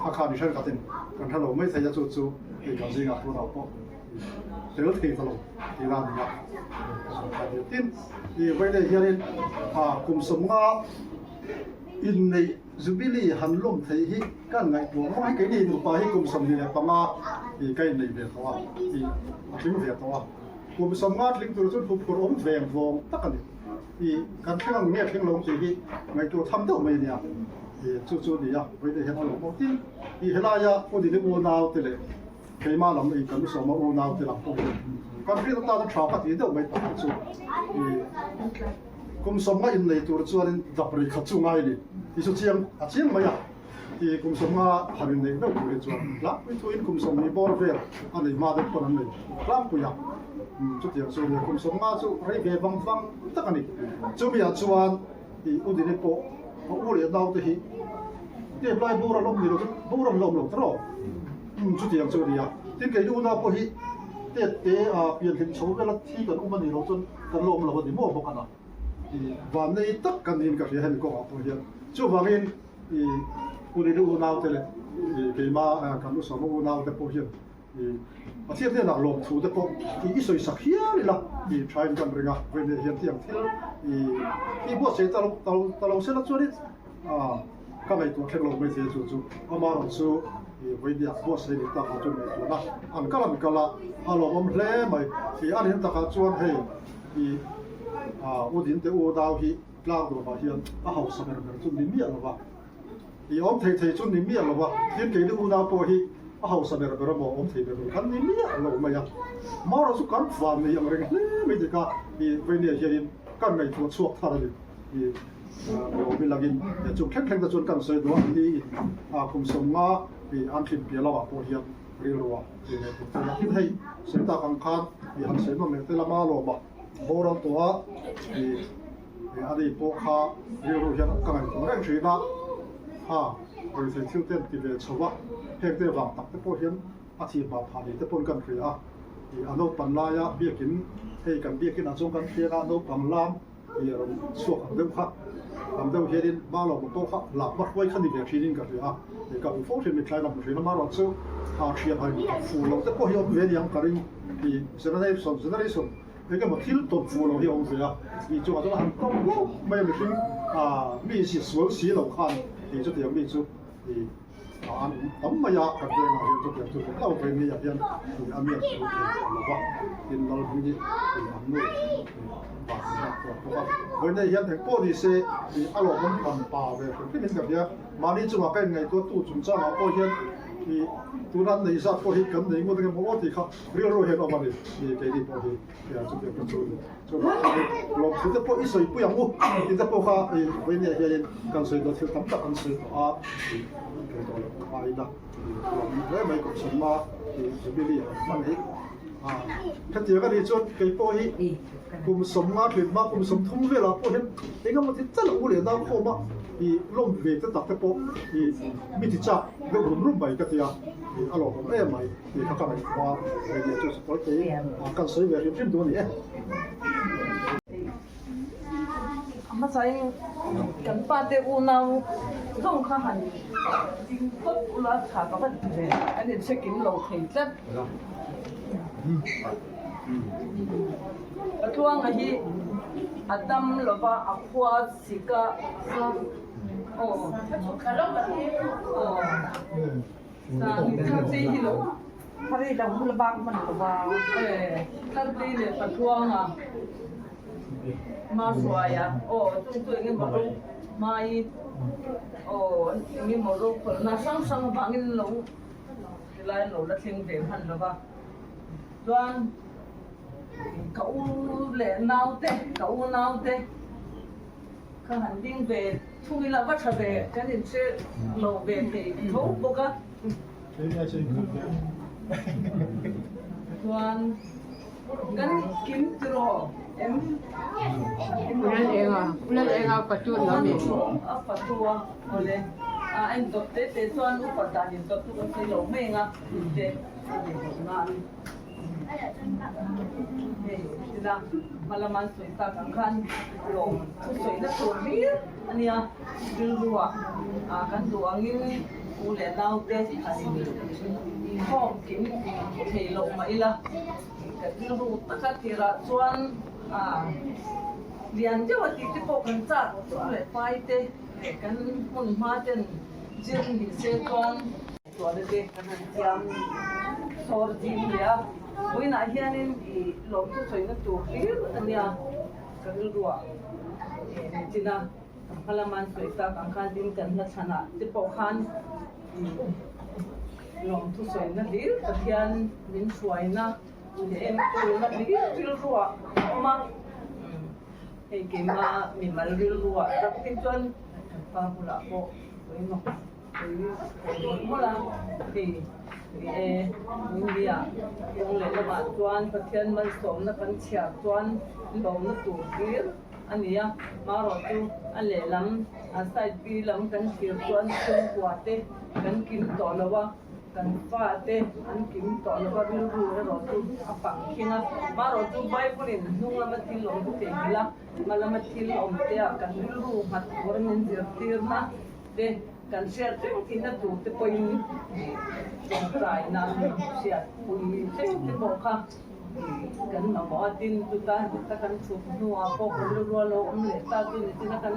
a kha mi thenkhatin kan hre lo mai thei a, chu chu hei kan zingah tunah pawh tel thei ta lo tih la a ni a. Tin, i vawiin hianin kum sawmnga inneih Jubilee han lawm theih hi kan ngaihtuah ngawt hi keini nupa hi kum 25 i ka inneih ve tawh a, i a tling ve tawh a. Kum 50 tling tur chuan huphurh awm veng vawng tak a ni. I kan thleng ang nge thleng lo ang tih hi ngaihtuah tham deuh mai a nia. I chu chu a ni a, vawiin hian a lawm awm tin. I helaia U Dini unau te leh keimah lam i kan sawma unau te lam pawh hi kan hriat atana tha ka tih deuh mai tak te chu i Kum 50 innei tur chuanin dap ri khat chu ngai a ni tih chu chiang a chiang mai a, ti kum 50 han inneih deuh tur hi chuan tlangpui thuin kum 20 bawr vel a nei hma deuh pawn an nei tlangpui a, chutiang chu nia kum 50 chu rei ve vang vang tak a ni. Chumi ah chuan i U Dini pawh a u leh nau te hi tep lai bur an awm ni lo chu bur an la awm lo tawh chutiang chu a ni a, tin kei u nau pawh hi tet te a pianhlim chho vela thi kan awm a ni lo chuan Kan la awm lo a ni maw bawk a na. I vannei tak kan niin ka hria hemi kawngah pawh hian. Chuvangin i Uninu unaute leh i keima kan Usawma unaute pawh hian i Pathian hnenah lawmthu te pawh i i sawi sak hial ila i thain kan ring a. Vawiin hian tiang thil i i buatsaih ta lo ta lo sela chuanin ka ngaihtuah thleng lo mai thei a chu chu amaherawh chu i vawiin buatsaih ni takah chuan ngaihtuahna an kal an kal a, a lawmawm hle mai. I a rin takah chuan hei i u dinte u dau hi tlang duamah hian a hausa ber ber chu ni miah lo va, i awm thei thei chu ni miah lo va, tin keini unau pawh hi a hausa ber ber emaw awm thei ber ber kan ni miah lo mai a. Marawh chu kan van nei ang reng hle mai dik a, i vawiin hianin kan ngaihtuah chhuak thar a ni. I lawm i langin chung thleng thleng te chuan kan sawi duh a, ni in kum 50 i an thlin piah lamah pawh hian rilru ah i leh tur chuan a thil hei sawi tak ang khan i han sawi nawm leh te lama lawma boral tawh a i a ni pawh kha rilru hian ka ngaihtuah reng thin a, ha rethei thil te an ti ve chho a, heng te vang tak te pawh hian a thih hma phah ni te pawn kan hria a, i a naupang laia biakin hei kan biakin ah chuan kan thleng a naupang lam i a rawn chhuak ang deuh kha, ang deuh hianin hma lo pawh kha lak hma hruai kha ni ve thinin ka hria a, hei ka hmu fo thin mithlai lam hrin a marawh chu a thian hai fu lo te pawh hi awm ve aniang ka ring i generation generation eng emaw thil tawp fu lo hi a awm ve a, i chungah chuan a han tawp hlauh mai a mihring a mi si sual si lo khan i chutiang mi chu i. An awm tam mai a, kan vengah hian chutiang chu hlawm lo vei ni ah hian a miak chu thei tawh lo va, tin Lalhmingin an nu vah an nghak tawh bawk a. Vawiinah hian eng pawh ni se a lawmawm hran pa ve hrim hrimin ka hria, mahni chungah ka inngaihtuahtu chungchangah pawh hian tuna an neih zat pawh hi kan nei ngut ang emaw aw tih kha rilru hian awm a ni, keini pawh hi chutiang kha chu a ni. Chuvang chuan lawmthu te pawh i sawipui ang u tih te pawh kha vawinia hianin kan sawi dawn thil tam tak an sawi tawh a, kei tawh loh pawh a ina lawm hle mai Kohhranma Jubilee han hman hi. Hetiang a nih chuan kei pawh hi kum 50 tlin hma kum 30 velah pawh hian engemaw ti tal u leh nau khawm a lawm ve te tak te pawh mi ti chak deuh rum rum mai ka ti a, a lawmawm em mai. Tih kha ka ngaihtuah a, hei chu sawi tei kan sawi ve hrim hrim duh a ni e. A hmasain kan pa te unau zawng kha han ding phawt ula tha ka va ti ve, kan inhre kim lo thei tlat. Patluanga hi a dam lova a khua sik a, aw aw. Tharte leh Pathuanga Mahruaia aw chung chu engemaw ro hmai aw engemaw ro khawlhna hrang hrang avangin lo tilai an lo la thleng ve hman lo va chuan ka u leh naute ka u naute. Ka han ding ve thung ila va tha ve kan inhre lo ve thei tho bawk a. Chuan kan kim tiraw em? Ulal enga, ulal enga patu an lo ni. A patu a awle. A en dawt te te chuan upat dan in dawt chu kan sawi lo mai ang a te a nei bawk nan. Hei ila hma lama an sawi tak ang khan lawm thusawi na tur hlir a nia rilrua ah kan duh angin u leh naute han inkhawm kim thei loh mah ila kan rilru taka tirah chuan ah lian deuh a tih te pawh kan chak chu leh pai te leh kan hmun hma ten zir ni se chuan. Tuahna te kan han siam sawr zing hle a, vawiinah hianin ih lawmthu sawina tur hlir a nia ka rilruah ih nichin a hma lama an sawi tak ang khan tin kan hla chhanah te pawh khan ih lawmthu sawina hlir Pathian min hruaina leh enkawlna hlir rilruah a awm a, hei keima mimal rilruah tak hi chuan kan pa bulah pawh pawimawh. Kawng leh lamah chuan Pathian malsawmna kan chhiar chuan lawmna tur hlir a ni a, marawh chu a lehlam a side B lam kan thlir chuan chhungkua te kan kim tawh lo a, kan fa te an kim tawh lo va, rilru erawh chu a pang khing a, marawh chu Bible in hnung lama thil awm thei ila hma lama thil awm te ah kan rilru nghat tur a min zirtirna. Te kan hriat reng tihna tur te pawhin tawngtaina hriat pui reng te pawh kha kan mamawh a, tin chuta heta kan chhuk hnuah pawh kan rilru lo awm leh ta chu ni tina kan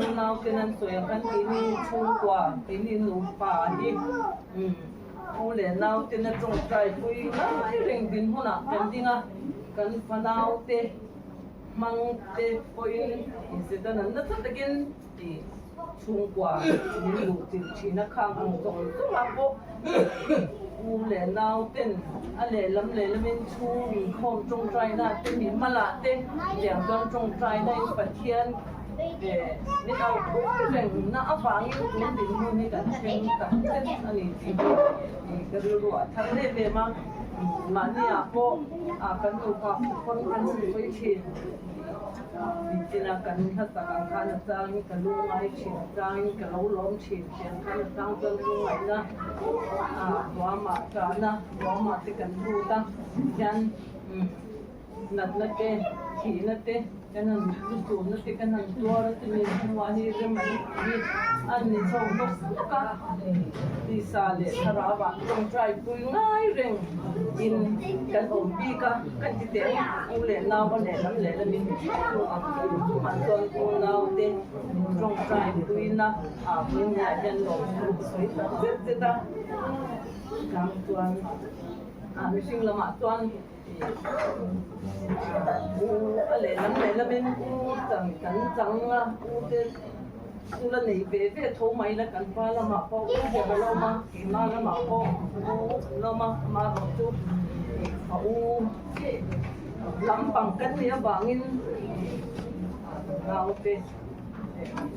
unau ten an sawi ang khan keini chhungkua keini nupa hi u leh nau ten a tawngtai pui ngai reng dinhmunah kan ding a, kan fanau te hmang te pawhin inzirdan an nasa takin. Tih chhungkua min luh chilh thin a khang ang zawng zawng ah pawh u leh nau ten a lehlam lehlamin chhung inkhawm tawngtaina te mi hmalah te tiang chuan tawngtaina in Pathian min au pui reng na avangin tun dinhmun hi kan thleng tak zet a ni tih hi ka rilru ah thar em em a mahni ah pawh kan nupa pawn kan sawi thin. Nichina kan hlasak ang khan a changin ka lu ngai thin, a changin ka lo lawm thin tih ang khan a chang chuan lungngaihna ruamah ṭahna ruamah te kan lut a, tihian natna te, thihna te kan han lusunna te kan han tuar a chumi hnuah hi rem an hi a ni chho bawk bawk a, tisa leh thlarau ah tawngtai pui ngai reng in kan awm bik a, kan ti teh ang u leh nau a lehlam lehlam in chu ang chu chungah chuan unau te min tawngtai. Tawngtai-puina ah vawinia hian lawmthu ka sawi tak zet zet a, chang chuan mihring lamah chuan U a lehlam lehlamin u chang kan chang a, u te chu la nei ve ve tho mai la kan pa lamah pawh u ber a la awm a, keimah lamah pawh u an la awm a, amaherawh chu a u lampang kan nih avangin naute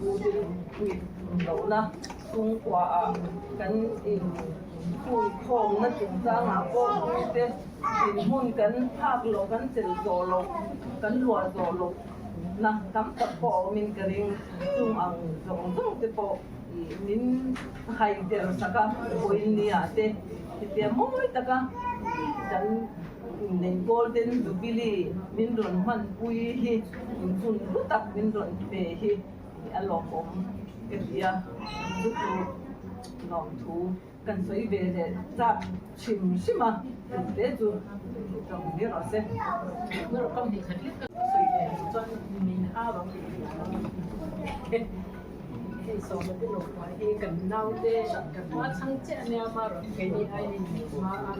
u te puih lohna chhungkua ah kan in huikhawmna chungchangah pawh u te. Inhmun kan phak loh, kan chelh zawh loh, kan luah zawh loh na tam tak pawh a awmin ka ring. Chung ang zawng zawng te pawh min hai der sak a, Vawiinnia te hetia mawi taka kan inneih Golden Jubilee min rawn hmanpui hi inhmun hlu tak min rawn pe hi a lawmawm ka ti a, chu chu lawmthu. Kan sawi ve leh chak hrim hrim a, tute chu tawng hle rawh se. Sawi ve loh chuan min hau ang tih hi a awm. Hei sawma te nupa hi kan naute kan hma chhang chiah ania marawh keini aiin in hma a,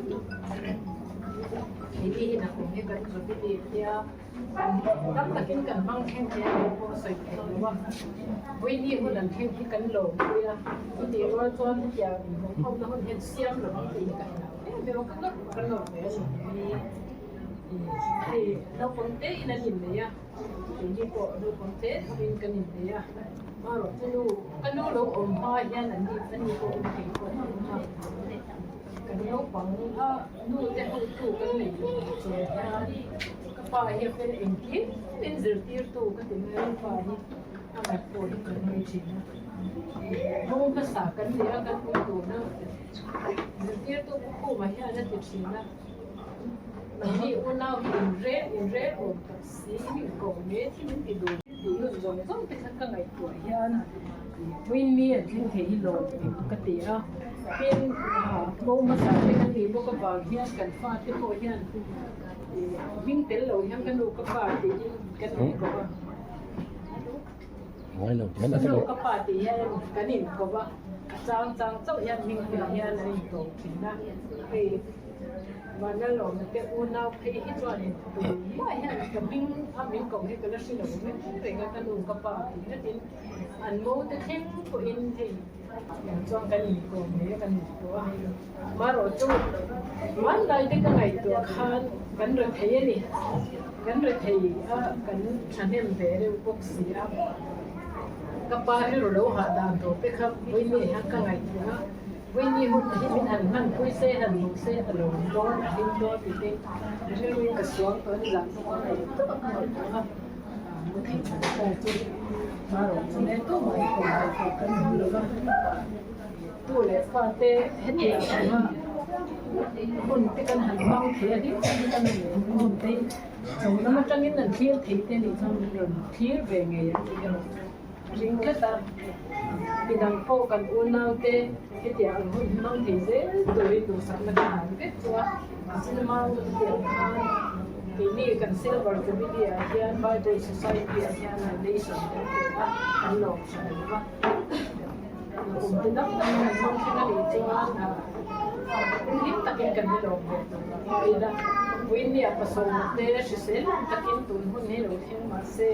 keini hi nakum hi kan jubilee tia. Tam takin kan hmang thleng thei a tih pawh a sawi theih lo a, Vawiini hun an thleng hi kan lo pui a, chutih rual chuan hetiang inhawmkhawmna hun hian siam lo ang tih hi ka hlau em em a, ka ngawt ka nawr ve a ni. Hei naupang te in an innei a, keini pawh naupang te thovin kan innei a, marawh chu nu ka nu lo awm hma hian an ni an ni pawh awm thei pawh an awm a, kan naupang a nu te hotu kan nei lo chung hian. Ka pa hi a fel engkim min zirtirtu ka ti mai a, pa hi a ngaih pawh hi kan nei thin a. Rawng hmasa kan ni a, kan ui tuna zirtirtu Pu Khuma hian a ti thin a, Mahni unau hi inrel inrel awm tak si, in inko mek hi min ti dun. Tih nun zawng zawng te kha ka ngaihtuah hian Queen mi an thleng thei hi lawm ka ti a, tin bo hmasa te kan nih bawk avang hian kan fate pawh hian Hming tel lo hian ka nu ka pa tiin kan in ko a. Ka nu ka pa tih hian kan in ko a, a chang chang chauh hian hming tel hian an in ko thin a. Hei Vanlalawma te unau phei hi chuanin tumah hian ka hming a min ko hi ka la hre lo reng reng a, ka nu ka pa tih ngatin an mo te thleng pawhin hei Tiang chuan kan inkawm mai a kan intuah a, marawh chu hmanlai te ka ngaihtuah khan kan rethei a ni, kan rethei a kan thahnem ve reuh bawk si a, ka pa rilru lo hah dan tur te kha Vawiini hian ka ngaihtuah a, Vawiini hun hi min han hmanpui se han hmuh se a lo dawn a hlim dawn tih te rilruin ka suang tawh a ni zan pawh ka ngaihtuah ka ngaihtuah a. Mu thei tha ta chu marawh chu nen tawh mai kawm ve tur kan hmu lo va, tu leh fa te hetiang anga hun te kan han hmang thei a hlim tak hi kan hun te hi chung lam atangin an thlir thei te nih chuan min rawn thlir ve ngei ang tih erawh chu a ring tlat a, midang pawh kan unau te hetiang ang hun hmang thei zel turin duhsakna ka han vek chu a, cinema hun tiang khan. Keini kan Silver Jubilee ah hian Bible Society ah hian donation kan pe a, kan lawm hran lo va. Kum te dang dang kan hmang thleng a nih chuan hlim takin kan la lawm ve tur a ngai ila. Vawiinnia pasawma te hrisel lam takin tun hun hi lo thleng mahse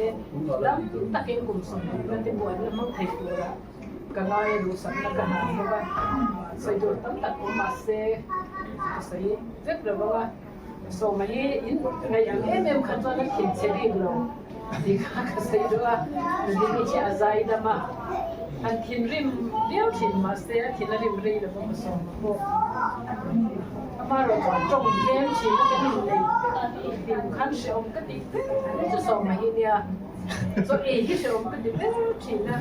lam takin kum 20 na te pawh an la hmang thei tura ka ngai a duhsakna ka hlan bawk a. Sawi tur tam tak awm mahse ka sawi vek lo ang a. Sawma hi in ngaih ang em em kha chuan a thin chhe bik lo tih kha ka sawi duh a, Nudini hi a zai dam a, han thinrim viau thin mahse a thin a rim rei lo va Sawma pawh amaherawh chuan tawng tlem thin a kan inneih hlim khan hrehawm ka tih ber chu Sawma hi nia, chaw ei hi hrehawm ka ti ber thin a,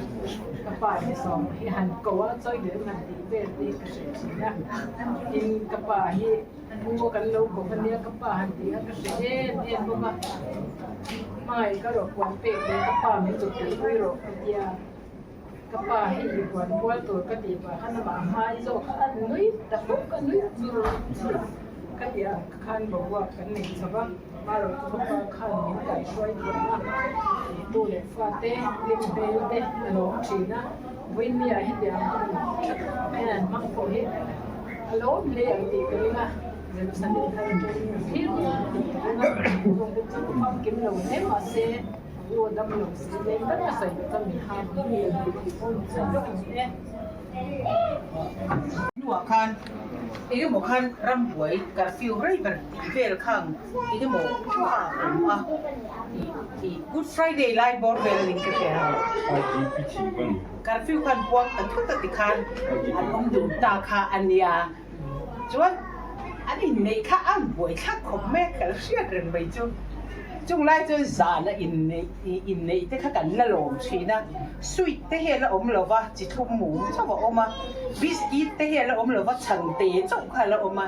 ka pa hi Sawma hi han ko a chawi leh han tih vel te hi ka hre thin a, tin ka pa hi. Pu kan lo kawp a nia ka pa han ti a ka hre em em bawk a, hmai ka rawh puan pek leh ka pa min chawp pui pui rawh ka tia, ka pa hei i puan kual tur ka tih pah khan amah hmai zawk kha a nui ta hawk a nui chur chur a, ka ti ang khan boruak kan nei chho va. Marawhchu ka pa khan min kaihhruai thiam a, tu leh fate hlim hmel te a lawm thin a, vawiinniah hetiang hun tha tak hian an hmang pawh hi a lawm hle ang tih ka ring a, Jerusalem thar atangin a thlir ngei ang tih ka ring a, chungte chu famkim lo hle mahse u a dam lo si leng dang a sawi loh chuan min ham ngei ang tih pawh min sawi lawk ang e. Hnuah khan engemaw khan rambuai curfew rei ber tih vel khang engemaw kha a awm a ih ih Good Friday lai bawr vel a ning ka hria curfew khan puang ta thut a tikhan an awm dun ta kha a nia chuan an inneih kha a buai thlak khawp mai a ka la hriat reng mai chu. Chung lai chuan zana inneih inneih te kha kan la lawm thin a, sweet te hi a la awm lo va, chi thlum mum chauh a awm a, biscuit te hi a la awm lo va, chhangte chauh kha a la awm a,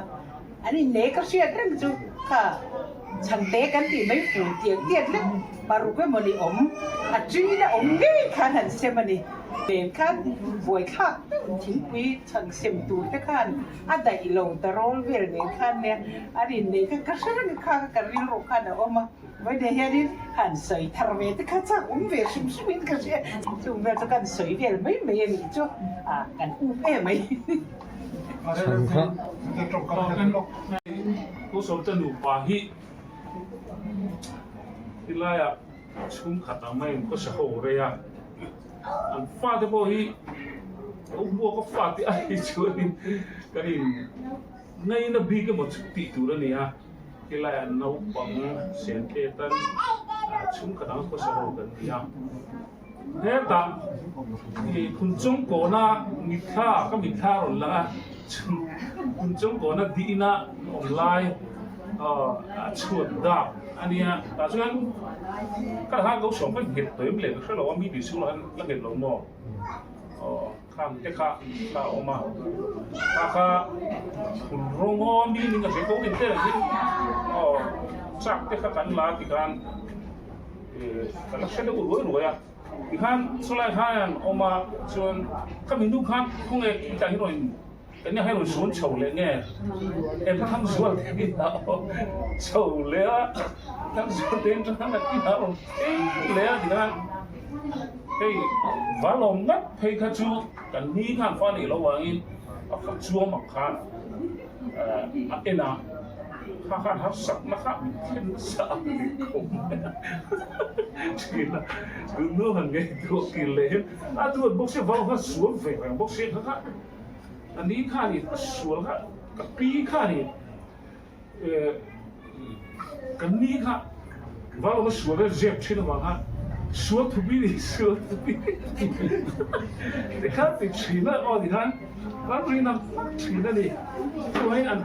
an inneih ka hriat reng chu kha chhangte kan tih mai fur tiang tiat lek paruk emawni awm a ṭin a awm ngei khan han sem a ni. Nen khan buaithlak deuh thingpui chhang sem tur te khan a daih lo ta rawl vel nen khan nia an inneih kha ka hre reng kha ka rilru khan a awm a vawiin hianin han sawi thar ve te kha chak awm ve hrim hrim in ka hria chung vel chu kan sawi vel mai mai a nih chu a kan up em mai. Pu Sawmte nupa hi tilaiah chhungkhat ang maiin khawsa ho rei a, an fate pawh hi u buaka fate a ni chuanin kan in ngaina bik emaw chu tih tur a ni a, helaiah naupang sente tan chhungkhat anga khawsa ho kan ni a, hetah ih Phunchawngkawna mitthla ka mitthla a rawn lang a, Phunchawngkawna dihna awm lai a chhuat dak a nia tah chuan ka khan lo sawm kha nghet tawh em le ka hre lo a mi tih chhung lah khan la nghet lo maw aw khang te kha kha a awm a kha kha phul rawng aw mi ning a hre ko nen te ang hi aw chak te kha kan la ti khan eh ka la hre deuh ruai ruai a tikhan chulai khan awm a chuan khami nu khan khawnge tah hi rawn Enge hei rawn suan chho leh nge? Eng kha thang zual te hi a awm chho leh a, thang zual te in tang a inah rawn phei leh a tikhan hei valawm ngat phei kha chu kan ni khan fa neih loh vangin a fa chuam ang khan a en a, kha khan harsakna kha min thlen nasa a ni khawp mai a thin a, tun nu han ngaihtuah kir leh hian a duat bawk sia vau kha sual ve reng bawk sia kha kha. A ni khanin a sual kha ka pi khanin eh ka ni kha val awm a sual a zep thin avang khan sual thupi ni sual thupi ti khan ti thin a aw ti khan kan rin ang tak thin a ni chuvangin an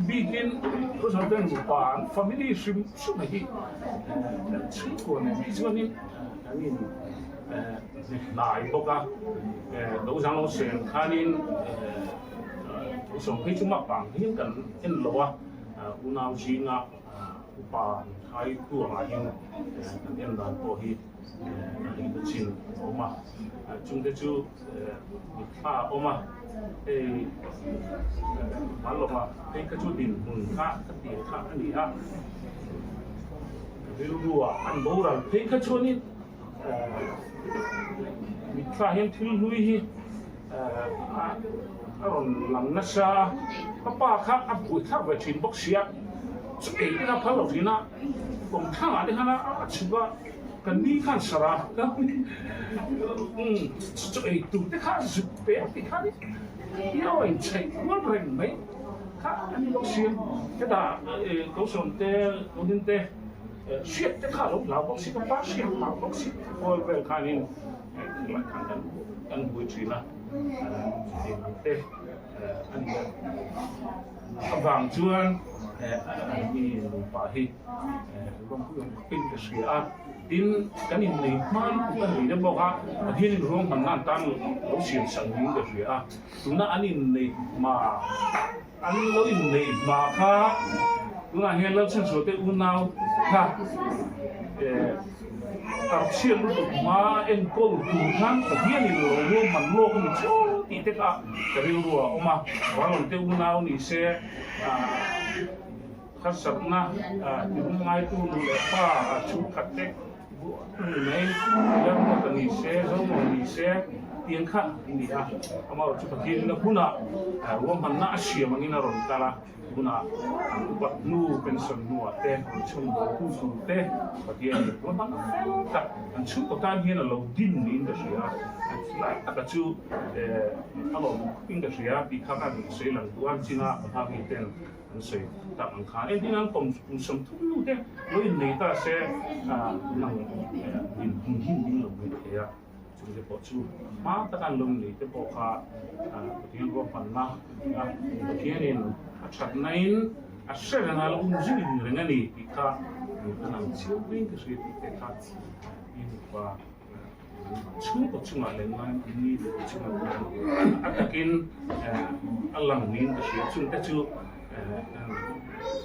bikin thusawi ten nupa an family hrim hrim a hi kan chhungkua nen hi chuanin kan in hnai bawk a, lo zang lo sen khanin sawm phei chu mak vang hian kan en lo a, unau zinga upa inkhai tuangah hian kan en dan pawh hi a rin a chin a awm a, chungte chu mitthla a awm a, hei Vanlawma phei kha chu dinhmun kha ka tir kha a ni a, rilruah an boral phei kha chuanin. Mitthla hian thil hlui hi a rawn lang nasa a, ka pa kha a buai thlak ve thin bawk sia, chu ei te kha phal lo thin a, kawmthlang ah te khan a chhuk a, ka ni khan sarh a, chu ei tur te kha a zuk pe a ti khan i aw inchheih kual reng mai kha a ni bawk sia, hetah Kosawm te, Kawlin te. Hriat te kha a lo hlau bawk si, ka pa hriat hlau bawk si kual vel khanin tunlai khan kan kan bui thin a, chutiang ang te a ni a. Avang chuan mi nupa hi rawng khawpin ka hria a, tin kan innei hma lutuk a ni deuh bawk a, Pathianin ruahmanna an tan lo siam sak niin ka hria a, tuna an innei hma An lo inneih hma kha tunah hian Lalchhanchhuah te unau kha tarchhiat lutuk hma enkawl tur khan Pathianin lo ruahman lawk a ni chu tih te kha ka rilru ah a awm a, Valawm te unau ni se. Harsatna tirung ngaitu nu leh pa chhungkhat te ni mai, Lalruata ni se, Zomaw ni se tiang kha a ni a. Amaherawhchu chu Pathianin a hunah ruahmanna a siam angin a rawn kal a, tunah an upat hnu, pension hnuah te, an chhungkaw hu tur te Pathianin ruahmanna fel tak an chhungkaw tan hian a lo din niin ka hria a. Lai taka chu a lawm khawpin ka hria tih kha ka sawi lang duh a, china Mahagi ten An sawi tak ang khan engtin an kawm kum 30 nu te lo innei ta se nang din hmun him ding lo mai thei a, chung te pawh chu hma taka an lo innei te pawh kha Pathian ruahmanna a ni a, Pathianin a thatnain a hre reng a, a lo um zui reng a ni tih kha an ang chiang mai ka hria tih te kha i nupa. Chhungkaw chungah leh ngai ni chungah khan a takin a lang niin ka hria. Chungte chu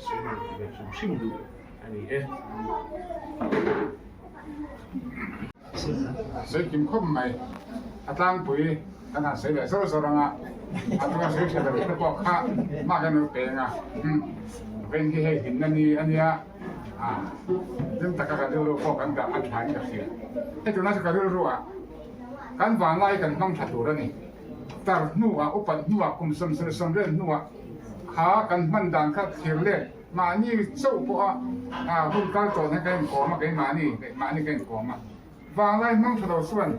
sawi lang ve hrim hrim duh a ni e. Sawi kim khawp mai. A tlangpui kan han sawi leh zawr zawr ang a, a tlanga sawi tha lo te pawh kha mark an lo peng a. Vawiin hi hei hlimna ni a nia. Hlim taka ka rilru pawh kan dah a thain ka hria. Hei tunah chu ka rilruah kan vanlai kan hmang tha tur a ni. Tar hnuah, upat hnuah, kum 70 sawmriat hnuah kha kan hman dan kha thlir let mahni chauh pawha hun kal tawh hian kan inkawm a, keimahni leh mahni kan inkawm a. Vanglai hmang tha lo chuan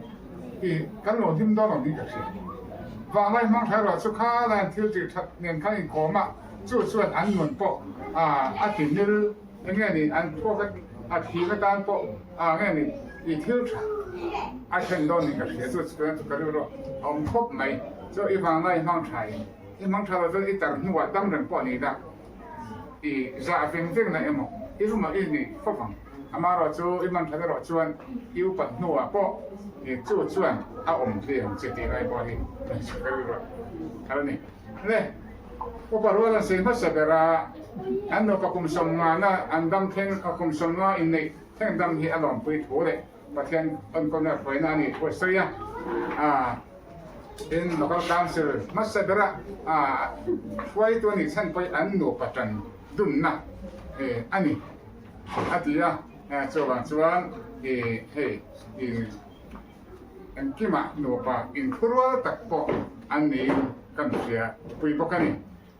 i kan lo hlim dawn lo niin ka hria. Vanglai hmang tha erawh chu kha laiin thil tih that nen khan inkawm a, chu chuan an nun pawh a ti mil eng nge ni an thluak a thim atan pawh nge ni i thil tha a thlen dawn niin ka hria. Chu chuan chu ka rilru a awm khawp mai. Chu i vanglai hmang tha in i hmang tha lo chuan i tar hnuah dam reng pawh ni ila i zah veng veng na emaw i rumah i ni fawp ang. Amaherawh chu i man that erawh chuan i upat hnuah pawh i chu chuan a awm hle ang che tih lai pawh hi kan hre fel rawh kha a ni. Le, upa rual an sawi hmasa ber a, an nupa kum 50 na an dam thleng kum 50 inneih thleng dam hi a lawmpui thu leh Pathian enkawlna hruaina a nih thu a sawi a. Tin, Local Council hmasa bera hruaitu a nih chhan pawhin an nupa tan dunna a ni a ti a. Chuvang chuan hei engkimah nupa inkhurual tak pawh an niin kan hria pui bawk a ni.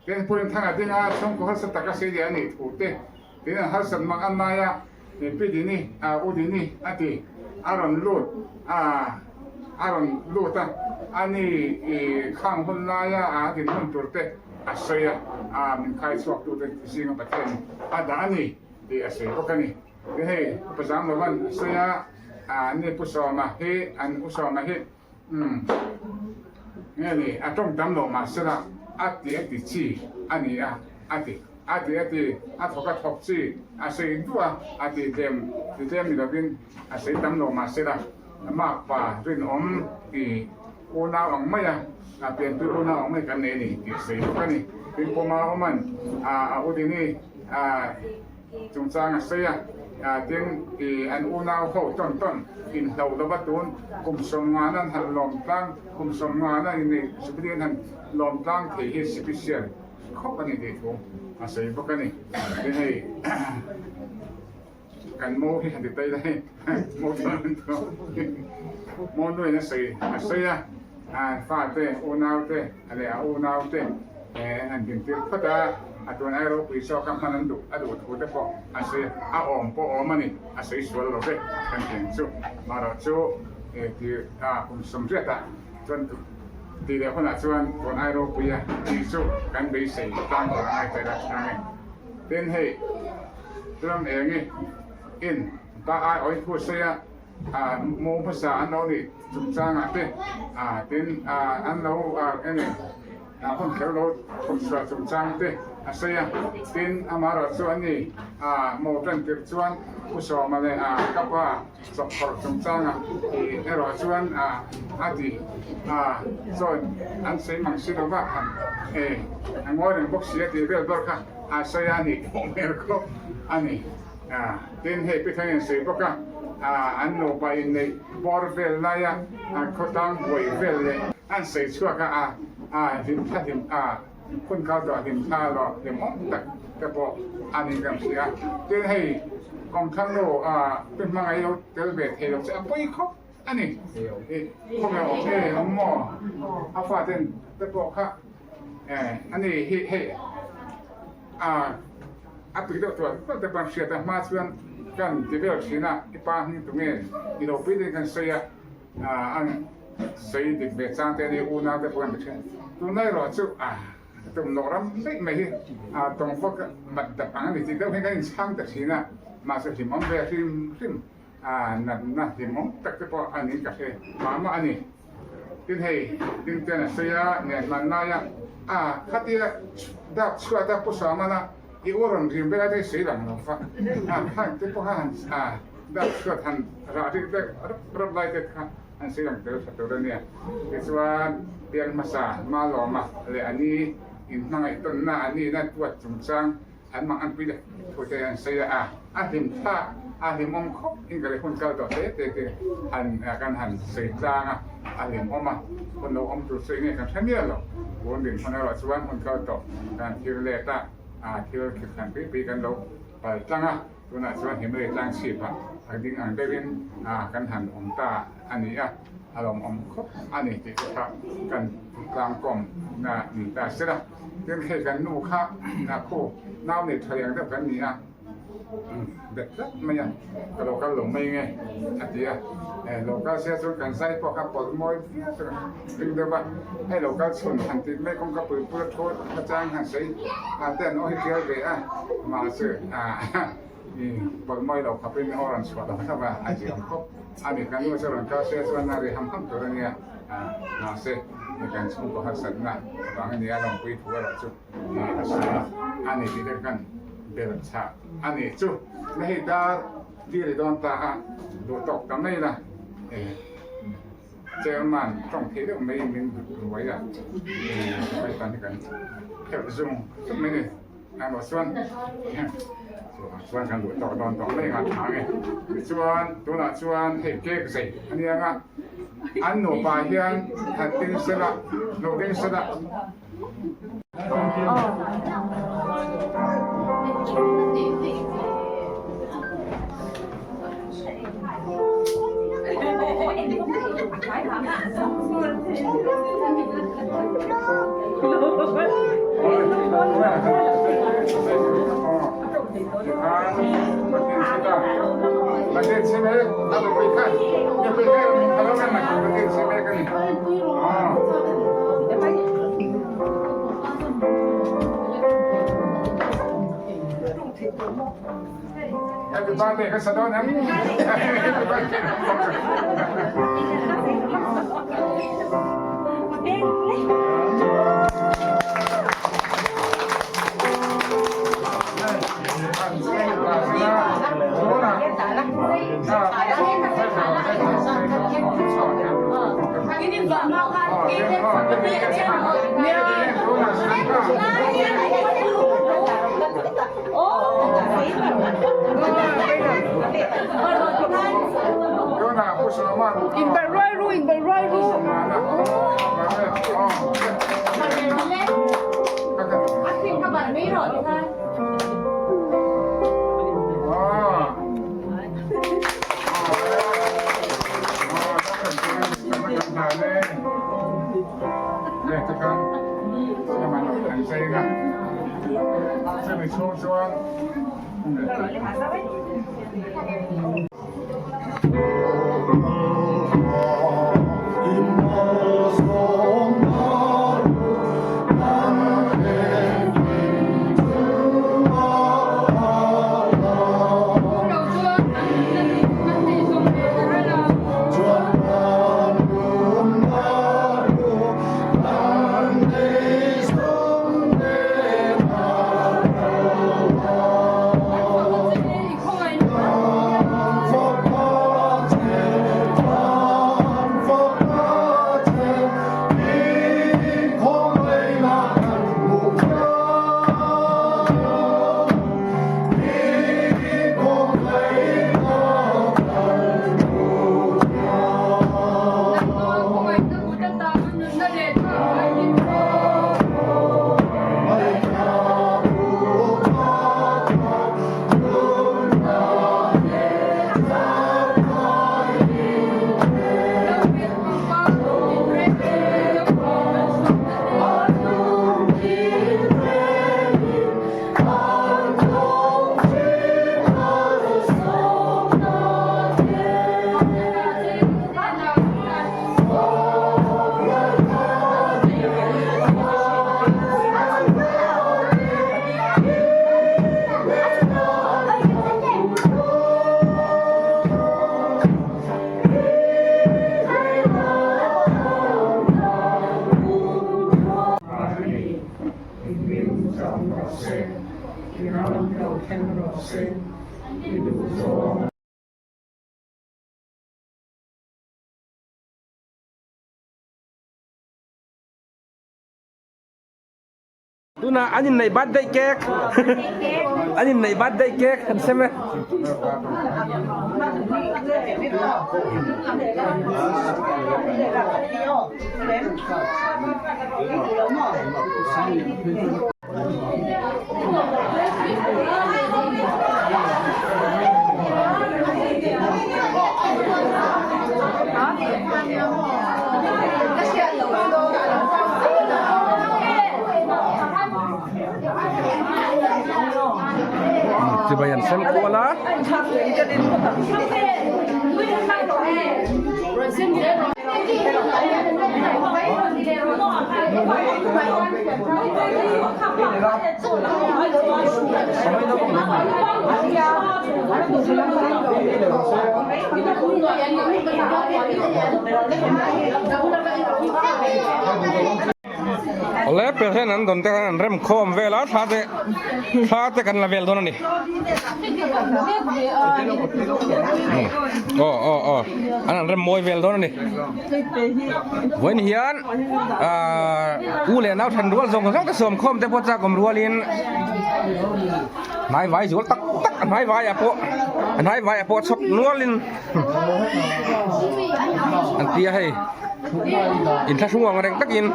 Tin, Pu Rinthanga dinga chhungkaw harsa taka sei leh a nih thu te, tin an harsat mak an lai a, Pi Dini, U Dini a ti, a rawn lut a, a rawn lut a, a ni i khang hun laia a din hun tur te a sawi a, a min khai chhuak tu te zinga Pathian a dah a ni tih a sawi bawk a ni. Tin hei Upa Zamlovan a sawi a, a ni Pu Sawma hi, an U Sawma hi Umm. Nge ni, a tawng tam lo mah sela, a ti a ti chi a ni a, a ti. A ti a ti, a thawk a thawk chi, a sei duh a, a ti tlem ti tlem ni lovin a sei tam lo mah sela, makpa rinawm ti unau ang mai a, a pianpui unau ang mai kan nei a ni tih a sawi bawk a ni. Tin, Puma awman a u Dini a chungchang a sawi a, tin i an unau ho tawn tawn inhloh lova tun kum 50 na an han lawm tlang, kum 50 na inneih Jubilee an han lawm tlang thei hi sipisial khawp a ni tih thu a sawi bawk a ni. Tin hei kan mo hi han ti tai la hei mo chuan mo nuin a sawi a sawi a, an fate unau te leh a unau te an dintir phawt a, a tun ai ropui zawk a hman an duh a duh thu te pawh a sawi a, awm pawh awm a ni, a sawi sual lo ve kan tih chu. Mahrawh chu ti a kum 80 ah chuan ti leh hunah chuan tun ai ropui a tih chu kan beisei tlang tur a ngai ta ila tha nge. Tin hei ram eng i in ta ai awih thu sawi a. Mo hmasa an lo nih chungchangah te tin an lo eng nge hun kher lo thawmchhuah chungchang te a sawi a, tin amaherawh chu an ni mo tan tirh chuan Pu Sawma leh ka pa chawkphawrh chungchangah erawh chuan a ti chuan an sawi mang si lo va a ngawi reng bawk si a tih vel ber kha a sawi a nih pawh hmel khawp a ni. Tin, hei Pithan in sawi bawk a, an nupa inneih bawr vel laia khawtlang buai vel leh an sawi chhuak a, a hlim thla hlim a, hun kal tawh hlim thla lawh hlimawm tak te pawh a niin kan hria. Tin hei kawngthlang nu pi hmangaih lo tel ve thei lo che a pawi khawp a ni. Khawvel awm e awm maw a faten te pawh kha a ni hi hei a tui deuh tual tual te pawh an hriat a hma chuan kan ti vel thin a i pa hming tunge i lo pui deuhin kan sawi a. An sawi dik ve chang te a ni, unau te pawh an ti thin. Tunlai erawh chu tum loh ram daih mai hi tawng fawk mat dap ang a ni tih deuh hian kan inchhang ta thin a, mahse hlimawm ve hrim hrim natna hlimawm tak te pawh a niin ka hre mah mah a ni. Tin hei Dingtean a sawi a, nen hman laia khatia dak chhuat a pu Samana i u rawn rim vel a te hi sawi lang lo fa, khang te pawh kha han Dak chhuat han rah rih deuh rap rap lai te kha an sawi ang tel tha tur a nia. Tichuan pian hmasa Malawma leh a ni inhmangaih tawnna a nihna tuat chungchang an mang an pui leh thu te an sawi a, a hlim thlak a hlimawm khawp in ka leh hun kal tawh te te te han kan han sawi tlang a, a hlimawm a, hun lo awm tur chu enge kan hre miah lo. Tun dinhmun erawh chuan hun kal tawh kan thil let a, thil khirhkhan pui pui kan lo pal tlang a. Tunah chuan Himalaya tlang chhipah a ding ang deuhin kan han awm ta a ni a, a lawmawm khawp a ni tih te kha kan tlangkawm na ni ta se la. Tin hei kan nu kha khu nau nei tha liang deuh kan ni a, bet tlat mai a, ka lo kal lo mai nge a ti a, lo kal sia chuan kan zai pawh kha pawlh mawi viau chu kan ring deuh a, hei lo kal chhun han tih mai kawngka pui pula thu hmachang han sawi te an aw hi tial ve a, mahse pawlh mawi lo khawpin aw rawn chhuah lo thlap a, a ziam khawp a ni. Kan nu chu rawn kal sia chuan a ri ham ham tur a nia, mahse kan chhungkaw harsatna vang a nia lawmpui thu erawh chu a sawi a ni tih te kan bel chhah a ni chu. Na hei dar diri dawn ta a, duh tawk ta mai la. Chairman tawng theih deuh mai min ruai a, hei tan hi kan phelh zung zung mai ni. Engmah chuan chuan kan duh tawk dawn tawh mai ang a tha nge. Tichuan tunah chuan hei cake zei a nia nga, an nupa hian han ding sela, lo ding sela. Happy birthday ka sa dawn em? Happy birthday. In ruai ru, in ruai ru. Tunah an inneih birthday cake an inneih birthday cake an sem e. Chibai an sem kual a. Awle present an dawn te khan an rem khawm vel a thla te thla te kan la vel dawn a ni aw aw aw an an rem mawi vel dawn a ni vawiin hian ahh u leh nau then rual zawng zawng te sawm khawm te pawh chak awm rualin hnai vai zual tak tak a hnai vaiah pawh a hnai vaiah pawh chhawk nualin an ti a hei inthlahrung ang reng takin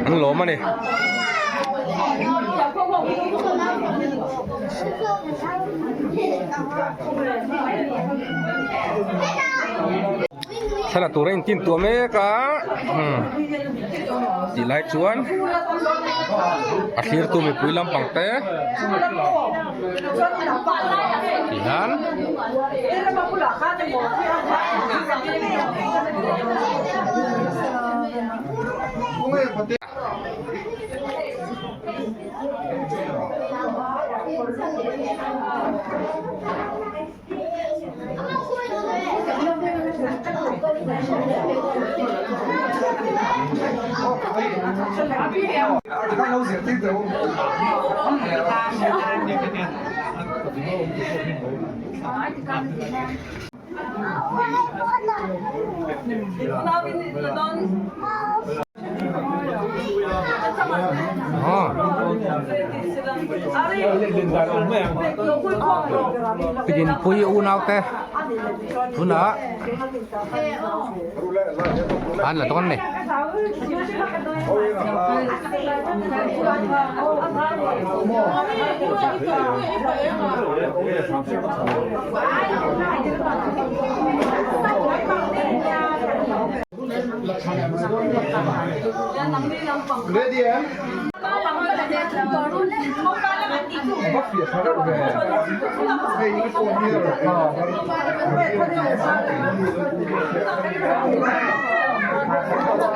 an lawm a ni. Thla la tur a intin tuah mek a tih lai chuan a thlirtu mipui lampang te tih hian Dinpui unau te tunah an la dawn a ni.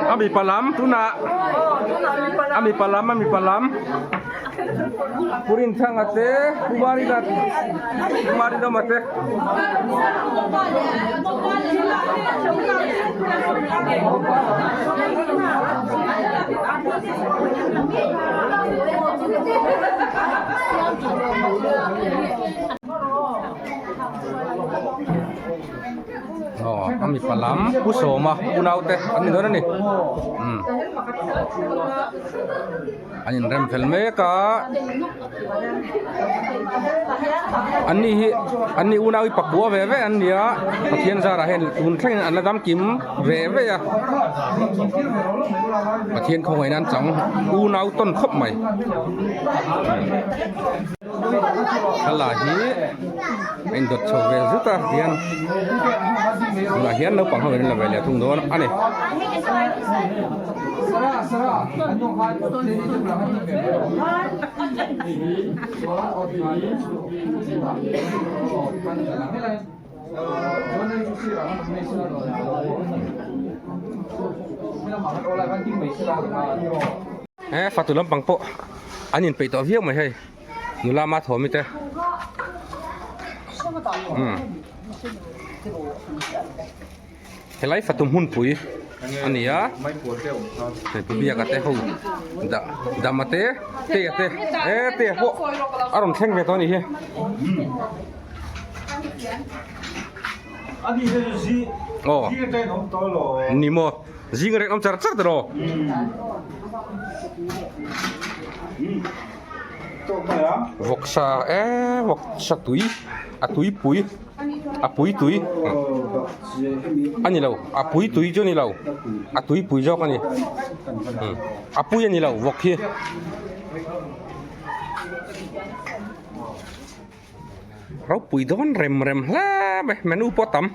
A mipa lam tunah a mipa lam a mipa lam Purinthanga te Kumarina Kumarinawma te. Aw a mipa lam Pu Sawma unaute an ni dawn a ni umm. An inrem fel mek a an ni hi an ni unau hi pakua ve ve an ni a Pathian zarah hian tun thlengin an la dam kim ve ve a Pathian khawngaihna an chang unau tawn khawp mai thla hi a indawt chho ve zut a hian tunah hian naupang ho in an la ve leh thung dawn a ni. He fatu lampang pawh an inpeih tawh viau mai hei. Nula ma thawmi te umm helai fatu hmunpui a ni a hei pu biaka te ho dah dama te te a te e te a pawh a rawn thleng ve tawh a nih hi. Aw ni maw zing reng awm char char tiraw. Vawksa eee vawksa tui a tuipui a pui tui a ni lo a pui tui chu a ni lo a tuipui zawk a ni a pui a ni lo vawk hi. Ropui dawn rem rem hle mai menu pawh a tam.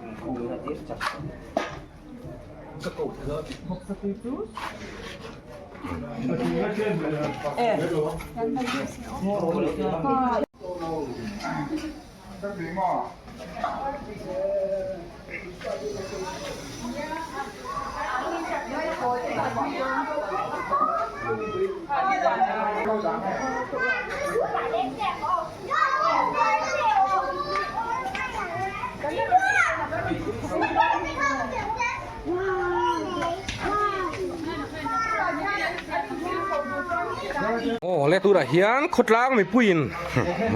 Aw le tunah hian khawtlang mipuiin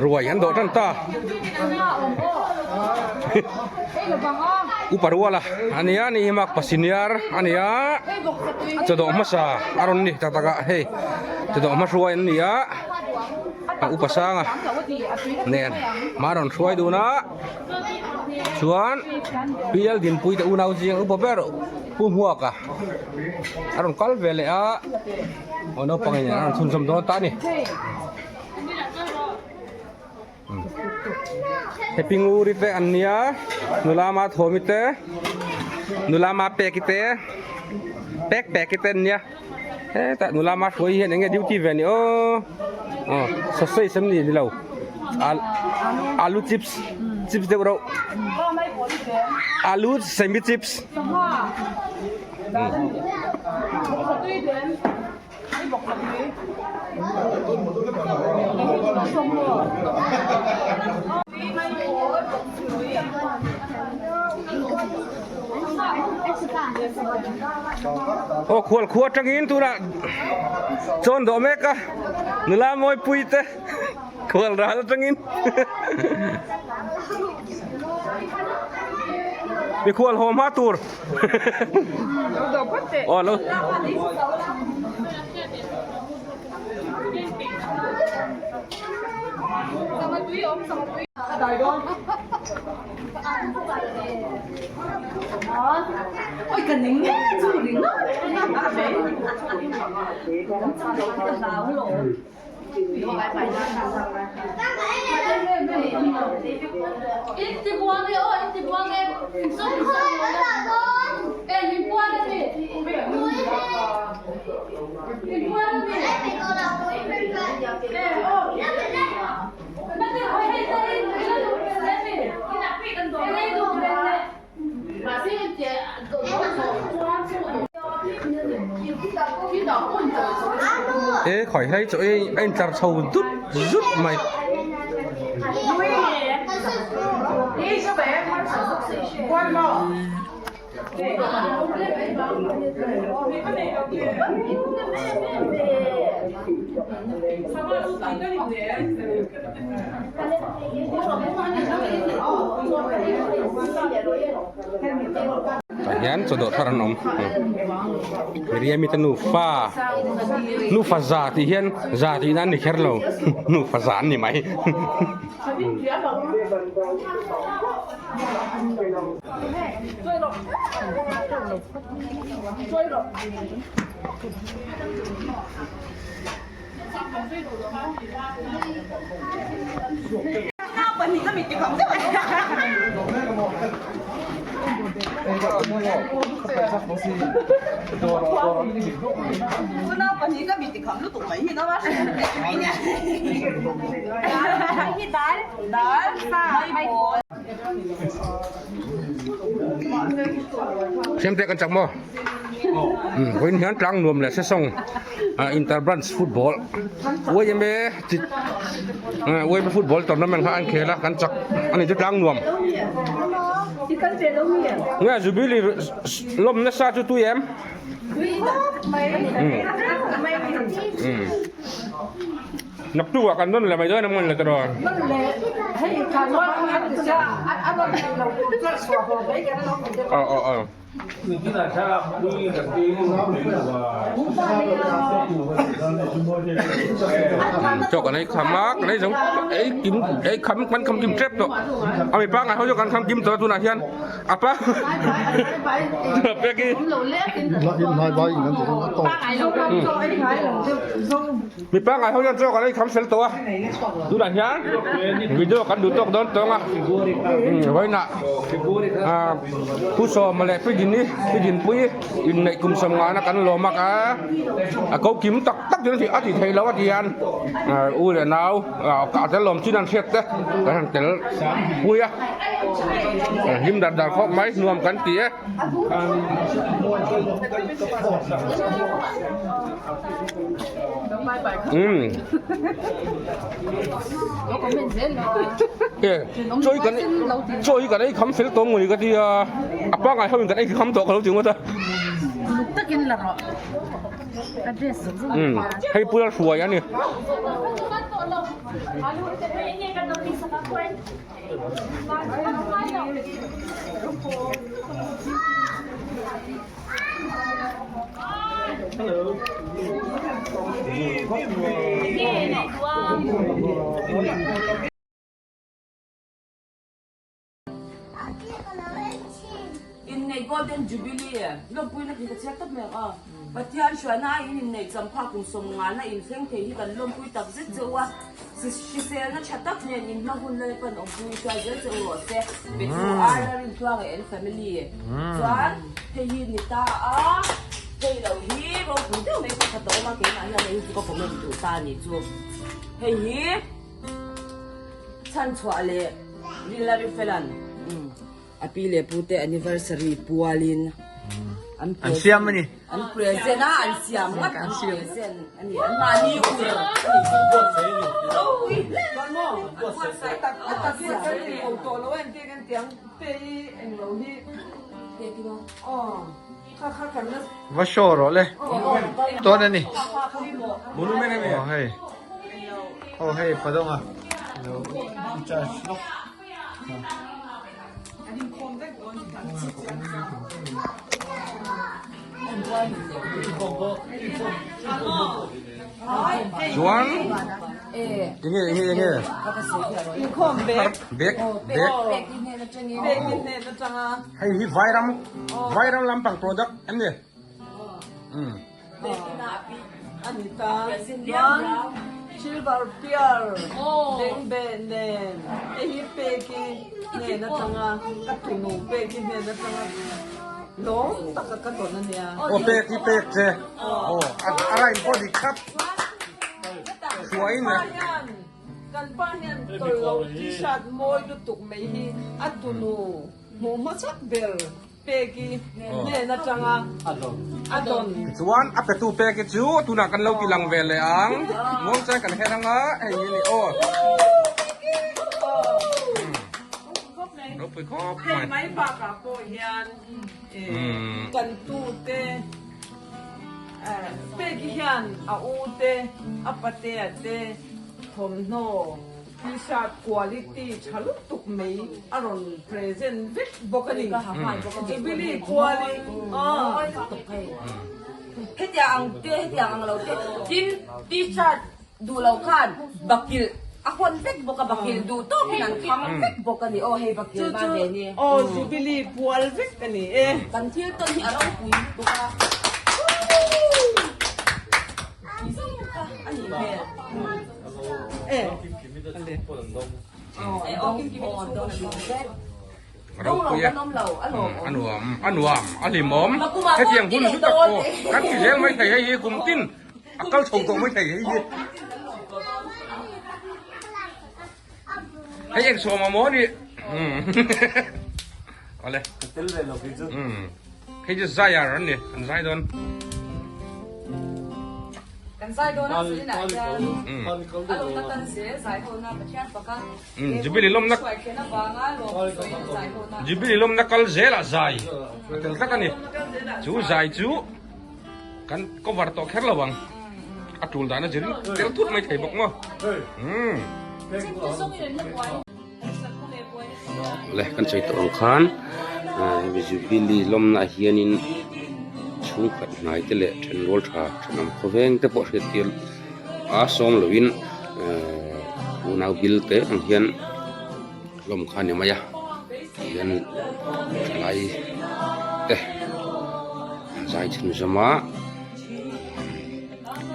ruai an dawh tan ta. Upa ruala a nia ni hi mak pa senior a nia chawdawh hmasa a rawn ni tak tak a hei chawdawh hma hruai an ni a a upa sanga nen hma rawn hruai dun a chuan P L Dinpui te unau zing upa ber Pu Hmuaka a rawn kal ve leh a aw naupang in a rawn chhunzawm dawn ta a ni. Happy Nguri te an nia nula ma thawmi te nula ma peki te pek peki te an nia hetah nula ma hruai hian enge duty ve a ni aw aw sausage em ni nilo alu chips chips deuh reuh alu semi chips. Aw khual khua atangin tunah chawn dawh mek a nula mawipui te khual ral atangin mikhual haw hma tur. Aw lo. Ê khỏi hay chỗ anh chặt sầu rút rút mày Tah hian chaw dawh thar an awm Miriami te nufa nufa za tih hian za tihna an ni kher lo nufa za an ni mai. Siamte kan chak maw? Vawiin hian tlang nuam leh sesawng inter branch football YMA YMA football tournament kha an khel a kan chak a ni chu tlang nuam. Nge Jubilee lawm nasa chu tui em? Naktuk ah kan rawn la mai dawn a mawn la tawh. Aw aw aw. Chaw kan ei kham a kan ei zo ei kim ei kham kan kham kim tep tawh a mi pangngai ho chu kan kham kim tawh a tunah hian a pa pek hi mi pangngai ho hian chaw kan ei kham fel tawh a tunah hian video kan duh tawk dawn tawng a vawiinah Pu Sawma leh Pi Dini Pi Dinpuii inneih kum sawmngana kan lawm a ka a ko kim tak tak chu a ti thei lo a ti hian u leh nau a tel lawm chin an hriat te kan han tel pui a hlim dar dar khawp mai nuam kan ti e. Umm. Chaw hi kan chaw hi kan ei kham fel tawh mawni ka ti a a pangngai ho in kan ei kham tawh ka lo ti ngawt a umm hei pula hruai a ni. Inneih Golden Jubilee lawmpuina khi ka chhiat tawp mai ang aw. Pathian hruaina a in inneih champha kum sawmngana inthleng thei hi kan lawmpui tak zet che u a. Hriselna tha tak nen in hma hun Lalpan awmpui hruai zel che u rawh se. Petu Arla Rintluanga and family chuan hei hi ni ta a, hei lo hi ropui deuh mai pakhat a awm a, keimah hian hei hi chu ka comment duh ta a nih chu. Hei hi chhanchhuah leh Rilari Felan. A pi leh pu te anniversary pualin an An siam a ni. An present a, an siam ngawt an present a ni. An mahni ur a ni. Ropui hle maw? A tak hi kan in ko tawh lo a entir kan tiang pe i englo hi aw kha kha kan la Va show rawh le. Tawn a ni. Aw hei. Aw hei Padonga. Lo charge lawk. Chuan enge enge enge bag bag bag hei hi vairam vairam lampang product em ni umm. A ni ta chuan silver pear bengbeh nen hei hi peki hnen atanga ka tunu peki hnen atanga lawm taka ka tawn a nia. Aw pek hi pek che aw a rain pawh dik thlap hruaiin Kan pa hian tawlh loh t-shirt mawi lutuk mai hi a tunu hmuh hmachak ber. Peki hnen atanga a dawn. Tichuan a petu Peki chu tunah kan lo ti lang ve leh ang. Muangchang kan her anga hei hi a ni aw. Ropui khawp mai. Hei mai bakah pawh hian kan tute Peki hian a u te a patea te thawmhnaw T-shirt quality tha lutuk mai a rawn present vek bawk a ni. Jubilee kual i Hetiang ang te, hetiang ang lo te, tin T-shirt duh lo khan bakilh a hawn vek bawk a, bakilh duh tawkin an kham vek bawk a ni. Aw hei bakilh ban ve ni. Aw Jubilee pual vek a ni e. Kan thil tawn hi a ropui lutuk a. Tih zawng kha a nih hmel. Ropui a a nuam a nuam a hlimawm hetiang hun hlu tak pawh kan ti zel mai thei hei hi kum tin a kal chho tawh mai thei hei hi hei eng sawm a maw ni awle hei chu zai ar an ni an zai dawn. Kan zai dawn a chuan inah hian a lawmna kan zel zai hona Pathian faka Jubilee lawmna hruai avanga lawm sawiin zai hona Jubilee lawmna kal zelah zai a tel tlat a ni. Chu zai chu kan cover tawh kher lo ang. A tul dan a zir tel thut mai thei bawk maw. Umm. Le kan sawi tawh ang khan. Hemi jubilee lawmna ah hianin chhungkhat hnai te leh thenrual tha thenawm khawveng te pawh hriat tir a sawm loin ehh unau bil te ang hian lawm kha a ni mai a tihian thalai te an zai chhunzawm a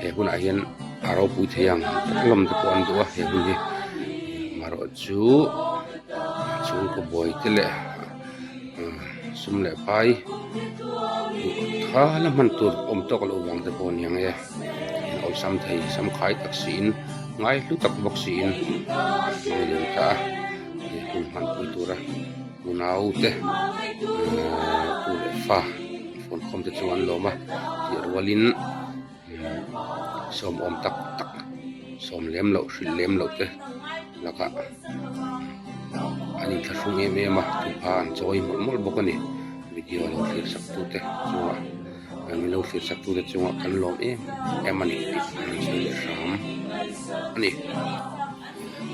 he hunah hian a ropui thei ang lawm te pawh an duh a he hun hi marawh chu chhungkaw buai te leh sum leh pai duh tha la hman tur awm tawk loh vang te pawh a ni ang e awlsam thei samkhai tak siin ngai hlu tak bawk siin hmang lian ta a he hun hmanpui tura unau te tu leh fa phone khawm te chu an lawm a tih rualin sawm awm tak tak sawm lem loh hrilh lem loh te lakah an inthlahrung em em a thupha an chawi mawlh mawlh bawk a ni video lo thlir sak tu te chungah min lo thlir sak tu te chungah kan lawm em em a ni tih kan sawi leh hram a ni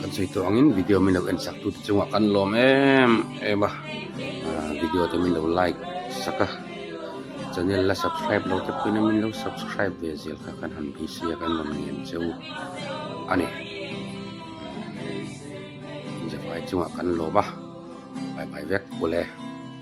kan sawi tawh angin video min lo en sak tu te chungah kan lawm em em a video te min lo like sak a. Channel la subscribe lo te pawhin min lo subscribe ve zel kha kan han beisei a kan rawn ngen che u a ni. Zafai chungah kan lawm a, bye bye vek ule.